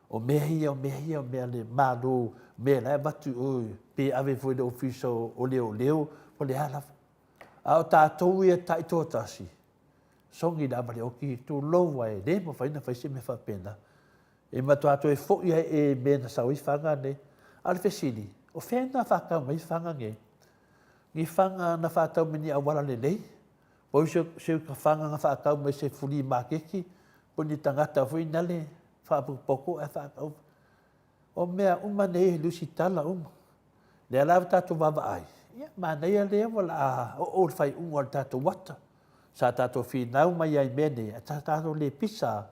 O mea ia, o mea ia, o mea a le Malo, mea la e avatu i o, pe ave foi i le Ofisa o Leoleo, po o le a lava. A o tatou ia taitoatasi, Sogi lava le oki, tulou a e le mafai ona fai se mea faapena. E matua toe foi lava e mea na sau ai faga nei. A o le fesili, o fea na faatau mai faga nei? Ni faga na faatau mai ni auala lelei? Po o se, se faga na faatau mai se fulī maketi? Po o ni tagata foi nale faapotopoto ae faatau. O mea uma nei e lusitala uma. Lea la ua tatou vaavaai, ia manaia lea ua laa oo le faaiuga o le tatou ata. Sa tatou finau mai ai i mea nei, ae sa tatou le pisa lava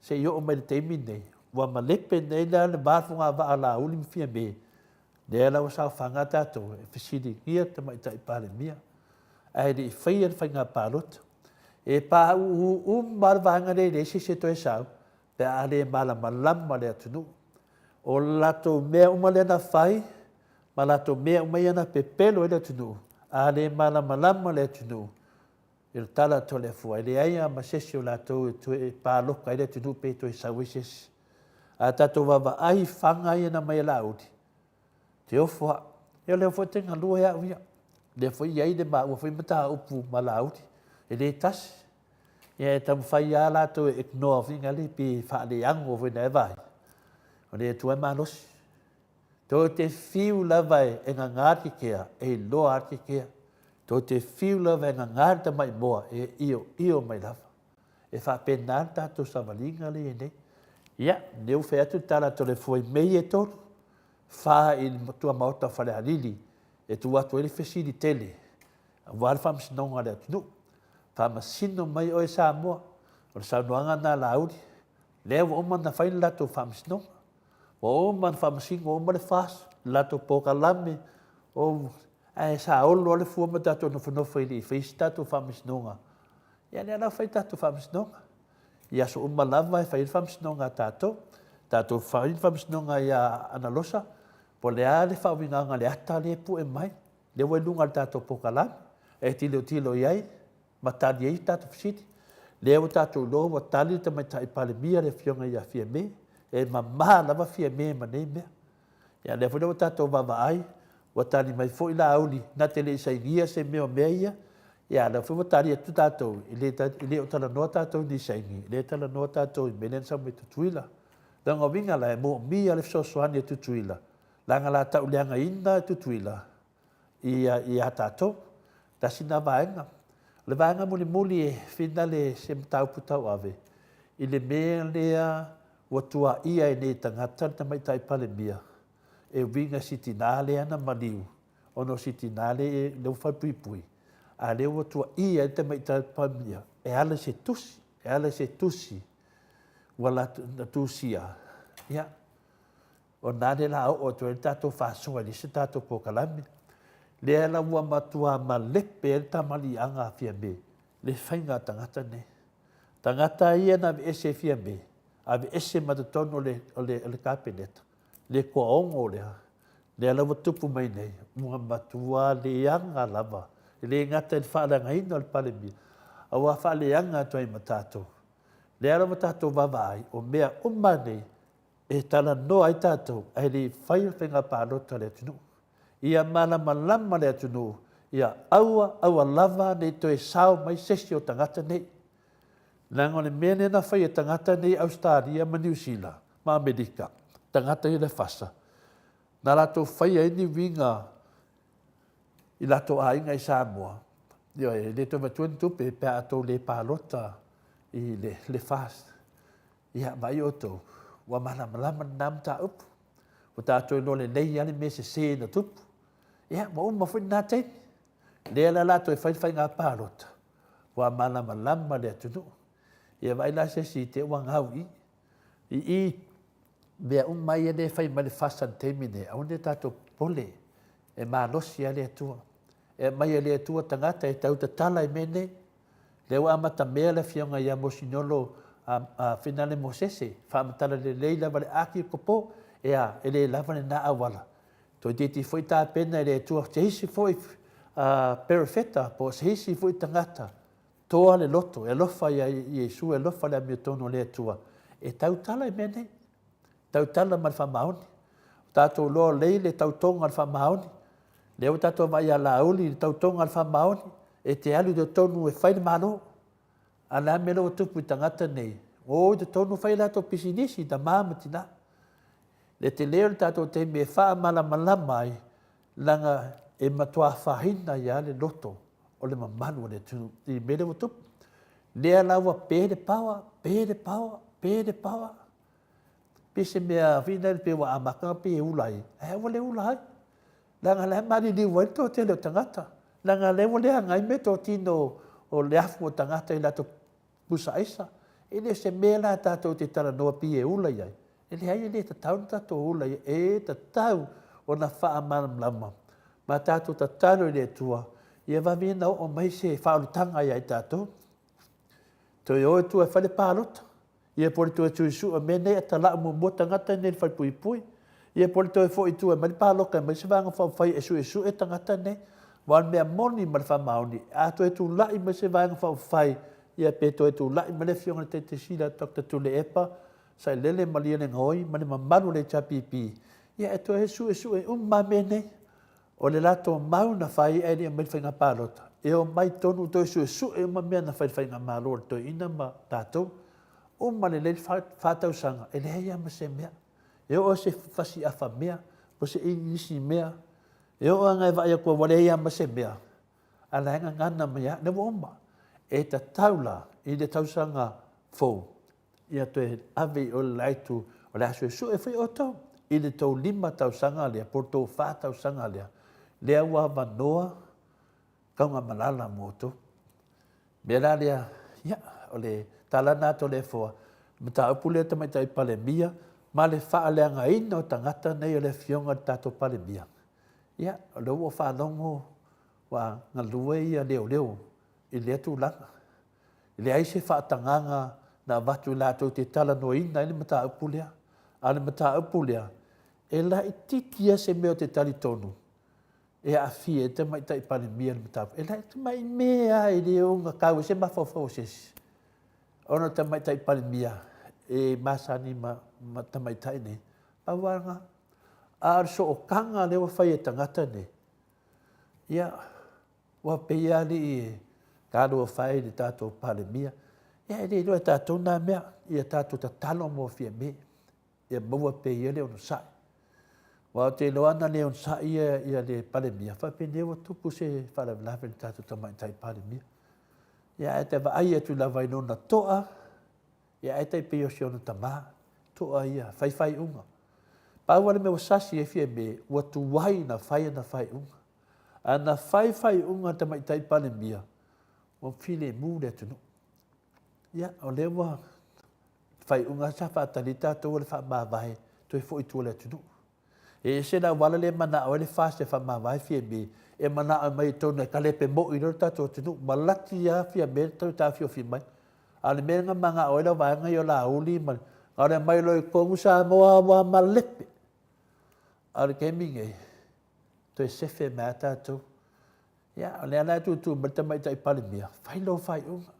se i oo mai i le taimi lenei, ua malepe nei la le va o le fogavaa a Laauli ma Fiame, lea la ua saofaga tatou e fesiligia le Tamaitai Palemia, ae le i faia le faiga palota. E pauu uma lava le vaega lea e leai se isi e toe sau pe a le malamalama le atunuu. O latou mea uma lea na fai, ma latou mea uma ia na pepelo ai le atunuu, a le malamalama le atunuu i le tala atu a le Afua, e leai lava ma se isi o latou e toe paloka ai le atunuu pe toe sau ai se isi. A tatou vaavaai i faga ia na aumai e Laauli, te ofo au. Ia o lea foi e te galue au ia. Lea foi e i ai le maua foi mataupu ma Laauli, e le tasi. Ia e taumafai lava latou e ignore foi nale pe faaleago foi na e vaai. O le Atua e malosi. Tou te fiu lava e gaga le kekea, e iloa lava le kekea. Tou te fiu lava e gaga le tamai moa, e ioio mai lava. E faapena le tatou savaliga lea e i ai nei. Ia, lea ua fai atu le tala a Toleafoa i Mei e 3, 4 i le tuamaota o Falealili e tuu atu ai le fesili tele aua le faamasinoga a le atunuu. Faamasino mai oe Samoa. O le saunoaga lena a Laauli. Lea ua uma ona fai le latou faamasinoga. Ua uma ona faamasino uma le FAST, le latou polokalame, o, ae saolo lava le fua ma tatou nofonofo e le i faia se tatou faamasinoga. Ia lea la ua fai le tatou faamasinoga. I aso uma lava e fai ai le faamasinoga a tatou. Tatou fai le faamasinoga ia Analosa, po o le a le faauigaga o le ata lea e pue mai, lea ua i luga o le tatou polokalame, e tilotilo i ai ma tali ai tatou fesili. Lea ua tatou iloa ua tali le Tamaitai Palemia le Afioga ia Fiame, e mama lava Fiame ma nei mea. Ia lea foi la ua tatou vaavaai, ua tali mai foi Laauli na te le i sainia se mea o mea ia. Ia, lea foi ua tali atu tatou, e le, e le o talanoa tatou i ni saini, e le talanoa tatou i mea lea na sau mai Tutuila. Leaga uiga la, e moomia le fesoasoani a Tutuila, leaga la tauleagaina e Tutuila ia, ia tatou. Tasi lena vaega. O le vaega mulimuli e finale se mataupu tauave, i le mea lea ua tuaia ai nei e tagata le Tamaitai Palemia, e uiga i si tinā lea na maliu, ona o si tinā lea ua falepuipui, a lea ua tuaia ai le Tamaitai Palemia e ala i se tusi, e ala i se tusi ua latou na tusia, ia, o lena lea o le a oo atu ai le tatou faasoa i le isi tatou polokalame. Lea la ua matua malepe ai le tamaliiaga a Fiame, le faiga a tagata nei. Tagata ia na aveese e Fiame, aveese ma totonu o le, o le, o le Kapeneta, le toaono lea, lea la ua tupu mai nei, ua matua leaga lava, e le gata i le faaleagaina o le Palemia, a ua faaleaga atu ai ma tatou. Lea la ua tatou vaavaai, o mea uma nei e talanoa ai tatou ae le i faia le faiga palota a le atunuu. Ia malamalama le atunuu, ia aua, aua lava ne i toe sao mai se isi o tagata nei. Leaga o le mea lea na fai e tagata nei i Ausetalia ma Niu Sila ma Amerika, tagata ia le fasa, na latou faia ai ni uiga i latou aiga i Samoa, ioe, e le toe avatua ni tupe pe a outou le palota i le, le FAST. Ia, vaai outou, ua malamalama lena mataupu. Ua tatou iloa lelei lava le mea sese na tupu. Ia, ua uma foi lena taimi. Lea la o le a toe fai le faiga palota, ua malamalama le atunuu. Ia vaai la se isi te i ua gau i i. I i mea uma ia lea e fai mai le FAST i le taimi lenei, aua ne i tatou popole, e malosi lava le Atua. E aumai e le Atua tagata e tau tatala i mea nei. Lea ua amatamea le afioga ia Mosinolo Finale Mosese, faamatala lelei lava le ati o e a, e le lava lena auala. Toeitiiti foi tapena e le Atua se isi foi perofeta po o se isi foi tagata toa le loto, e alofa ia Iesu, e alofa le amiotonu o le Atua, e tautala i mea nei. Tautala ma le faamaoni. Ua tatou iloa lelei le tautoga o le faamaoni. Lea ua tatou vaai ia Laauli i le tautoga o le faamaoni, e te alu i totonu e fai le Malo. A o le a le mea lea ua tupu i tagata nei? Ua o i totonu fai a latou pisinisi, tama ma tina. Le tele o le tatou taimi e faamalamalama ai, leaga e matua afaina ai lava le loto o le mamalu o le atunuu i le mea lea ua tupu. Lea la ua pe le paoa, pe le paoa, pe le paoa. Pei se mea foi lea pei ua amata ona pei e ula ai, ae ua le ula ai. Leaga la e maliliu ai le toatele o tagata. Leaga lea ua leaga ai meatotino o le afu o tagata i latou pusa aisa. E le o se mea la tatou te talanoa pei e ula i ai. E leai e le tatau ona tatou ula i ai. E tatau ona faamalamalama ma tatou tatalo i le Atua ia vave ia ona oo mai se faaolataga ia i tatou. Toe o i tua e fai le palota. Ia po o le toe suesue mea nei a tala'u muamua tagata nei i le falepuipui. Ia po o le toe foi i tua e aumai le paloka e aumai se Vaega Faaupufai e suesue tagata nei. Aua o le mea moni ma le faamaoni, a toe tulai mai se Vaega Faaupufai, ia pe toe tulai mai le Afioga i le Taitai Sili ia Doctor Tuilaepa Sailele Malielegaoi ma le mamalu o le HRPP, ia e toe suesue uma lava mea nei. O le latou mau na fai ae le i aumai le faiga palota, e omai tonu toe suesue uma mea na fai i le faigamalo a le toeaina ma tatou. Uma lelei le fa tausaga, e leai lava ma se mea. E oo i se fasi afa mea, po o se igisi mea, e oo lava ina e vaai atu ua leai lava ma se mea, a o la e gagana mai lava, lea ua uma. E tatau la i le tausaga fou, ia toe ave i o le la itu, o le a suesue foi outou i le tou 5 tausaga lea, po o le tou 4 tausaga lea, lea ua avanoa taugamalala mo outou. Mea la lea, ia, o le tala lena a Toleafoa, mataupu lea Tamaitai Palemia ma le faaleagaina o tagata nei o le afioga i le tatou Palemia. Ia, o lea ua ou faalogo ua galue ia leoleo i lea tulaga. E leai se faatagaga na avatu i latou te talanoaina ai le mataupu lea. A o le mataupu lea, e laitiiti lava se mea ou te talitonu e aafia ai le Tamaitai Palemia i le mataupu. E laitiiti mai mea lava e le ono tau ai se mafaufau o se isi, ona o le Tamaitai Palemia e masani ma tamaitai nei. Pau lava lena. A o le sootaga lea ua fai e tagata nei, ia, ua pei lava alii e Talofa e i le tatou Palemia. Ia e le iloa e tatou na mea, ia tatou tatalo mo Fiame, ia maua pea e ia le onosai. Aua ou te iloa ana le onosai ia, ia le Palemia, faapenei ua tupu se faalavelave i le tatou Tamaitai Palemia. Ia ae te vaai atu lava i lona toa, ia ae tai pei o si ona tama, toa ia, fai faaiuga. Pau lava le mea ua sasi ai Fiame, ua tuai ona fai ana faaiuga. A na fai faaiuga a le Tamaitai Palemia, ua filemu le atunuu. Ia, o lea ua faaiuga sa faatali tatou o le faamavae toe foi i tua i le atunuu. E ese le auala lea e manao ai le FAST e faamavae Fiame, e manao mai i totonu e kalepe moi loa le tatou atunuu. Ma laki lava Fiame le toe taofiofi mai. A o le mea na manao ai lau vaega ia o Laauli ma le, na o le aumai loa i totonu Samoa ua malepe. A o le taimi lenei, toe sefe mai lava tatou. Ia, o lea la e tutu mai le Tamaitai Palemia, fai lou faaiuga.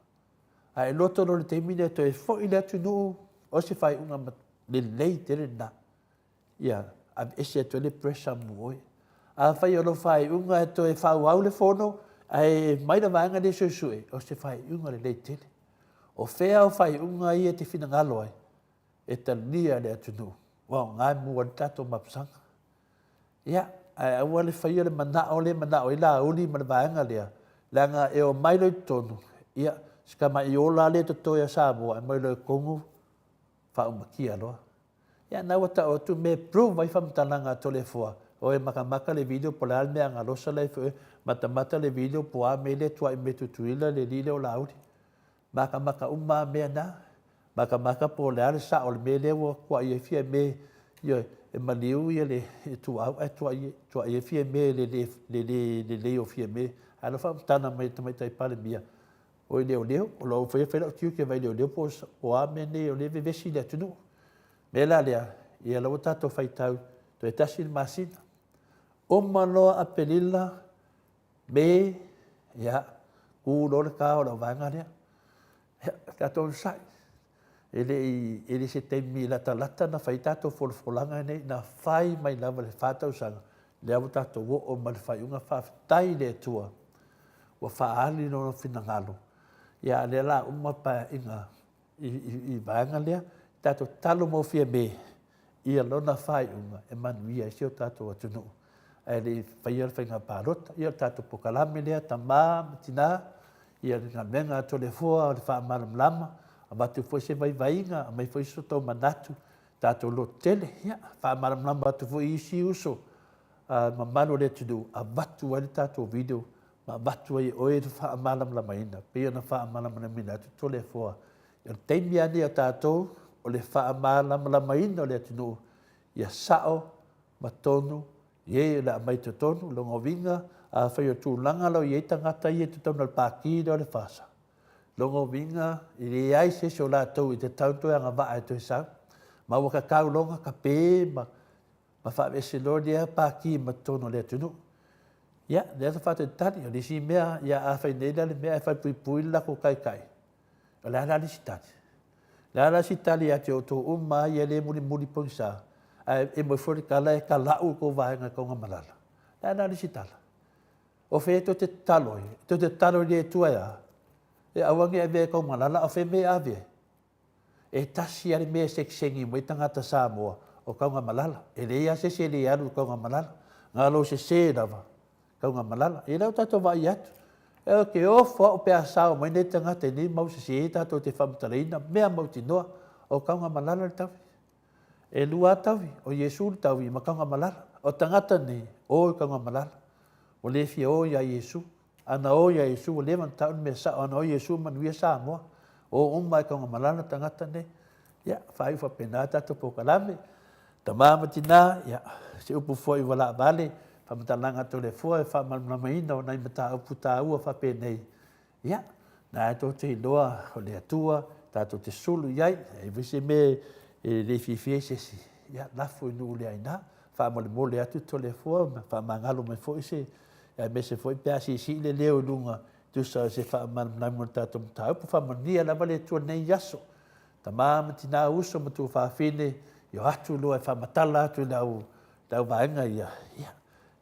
A e loto loa i le taimi lea e toe foi le atunuu, o se faaiuga lelei tele lena. Ia aveese atu ai le pressure mo oe. Afai o lou faaiuga e toe faaauau le fono, ae mai le vaega lea e suesue, o se faaiuga lelei tele. O fea au faaiuga ia e te finagalo ai e talia e le atunuu, ua aoga e mua ai le tatou mapusaga. Ia, ae aua le faia le manao lea e manao ai Laauli ma le vaega lea, leaga e omai loa i totonu, ia, si tamai ola lava lea e totoe a Samoa, e aumai loa i totonu, faaumatia loa. Ia, na ua tau atu mea e prove ai faamatalaga a Toleafoa, oi matamata le video po o le a le mea agalosa la e matamata le video po o a mea lea e tuai mai e Tutuila le alii lea o Laauli. Matamata uma lava mea na. Matamata po o le a le sao o le mea lea ua tuuai ai Fiame, ioe, e maliu le ituau ae tuuai ai Fiame i le le lelei o Fiame. Ae o lau faamatala mai i le Tamaitai Palemia, oi leoleo, o lau faia fai lau tiute e vaai leoleo po o a mea nei o lea e vevesi le atunuu. O le mea la lea, ia lea ua tatou faitau toe tasi le masina. Uma loa Aperila, Me, ia, tu loa le ta o lau vaega lea. Ia, tatou onosai. E le i, e le se taimi latalata na fai ai tatou folafolaga nei, na fai mai lava i le fa tausaga, lea ua tatou oo mai i le faaiuga. Faafetai i le Atua ua faaali Lona finagalo, ia a o lea o le a uma le Paeaiga i vaega lea. Tatou tatalo mo Fiame ia lona faaiuga e manuia ai si o tatou atunuu ae le i faia le faiga palota. Ia o le tatou polokalame lea tama ma tina, ia le galuega a Toleafoa o le faamalamalama, avatu foi se vaivaiga, aumai foi so outou manatu, tatou lototele, ia faamalamalama atu foi i isi uso a mamalu o le atunuu, avatu ai le tatou video ma avatu ai e oe le faamalamalamaina, pei ona faamalamalamaina atu Toleafoa. O le taimi lava lenei o tatou, o le faamalamalamaina o le atunuu, ia sao ma tonu i e o le a aumai i totonu, lona uiga, afai o tulaga la e i ai tagata ia i totonu o le Pati lea o le FASA, lona uiga, e leai se isi o latou e tatau ona toe agavaa e toe sau, ma ua tatau loa ona tape ma ma faaveese loa lea Pati ma totonu o le atunuu. Ia, lea sa faatalitali, o le isi mea, ia a fai nei la le mea ae falepuipui le latou taitai, o le a la le isi tali? O le a la si tali ia te outou uma ia lea e mulimuli pogisa, ae emo ifo le tala e talau le tou vaega i Taugamalala. O le a la le isi tala? O fea tou te tatalo ai? Tou te tatalo i le Atua e a? E aua ne i avea e Taugamalala, a o fea mea e ave ai? E tasi lava le mea e segisegi mai tagata Samoa, o Taugamalala. E leai lava se isi e le alu i Taugamalala. Na o lou sese lava, Taugamalala. Ia lea ua tatou vaai atu. Ou te ofo au pe a sao mai nei tagata i nei mau sese tatou te faamatalaina mea mautinoa, o Taugamalala le taui. E lua lava taui, o Iesu le taui ma Taugamalala. O tagata nei, o i Taugamalala. Ua le fia o ia Iesu. Ana o ia Iesu, ua leva ona tau le mea sao, ana o Iesu manuia Samoa. O uma e Taugamalala tagata nei. Ia, faaiu faapena tatou polokalame. Tama ma tina, ia, se upu foi ua laavale, faamatalaga a Toleafoa e faamalamalamaina o nai mataupu taua faapenei. Ia, na e tou te iloa o le Atua tatou te sulu i ai, e i ai foi se mea e le fiafia ai se isi, ia, lafo i nuu le aina. Faamolemole atu Toleafoa ma faamagalo mai foi se, aemaise foi pe a siisii le leo i luga, tusa o se faamalamalamaga o le tatou mataupu. Faamanuia lava le Atua i lenei aso. Tama ma tina, uso ma tuafafine, ia o atu loa e faamatala atu i le au, le au vaega ia, ia,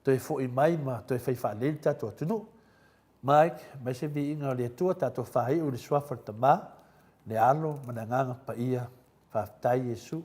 toe foi mai ma toe fai faalelei le tatou atunuu. Mike, aumai se viiga o le Atua, tatou faaiu i le Suafa o le Tama, le Alo ma le Agaga Paia. Faafetai Iesu.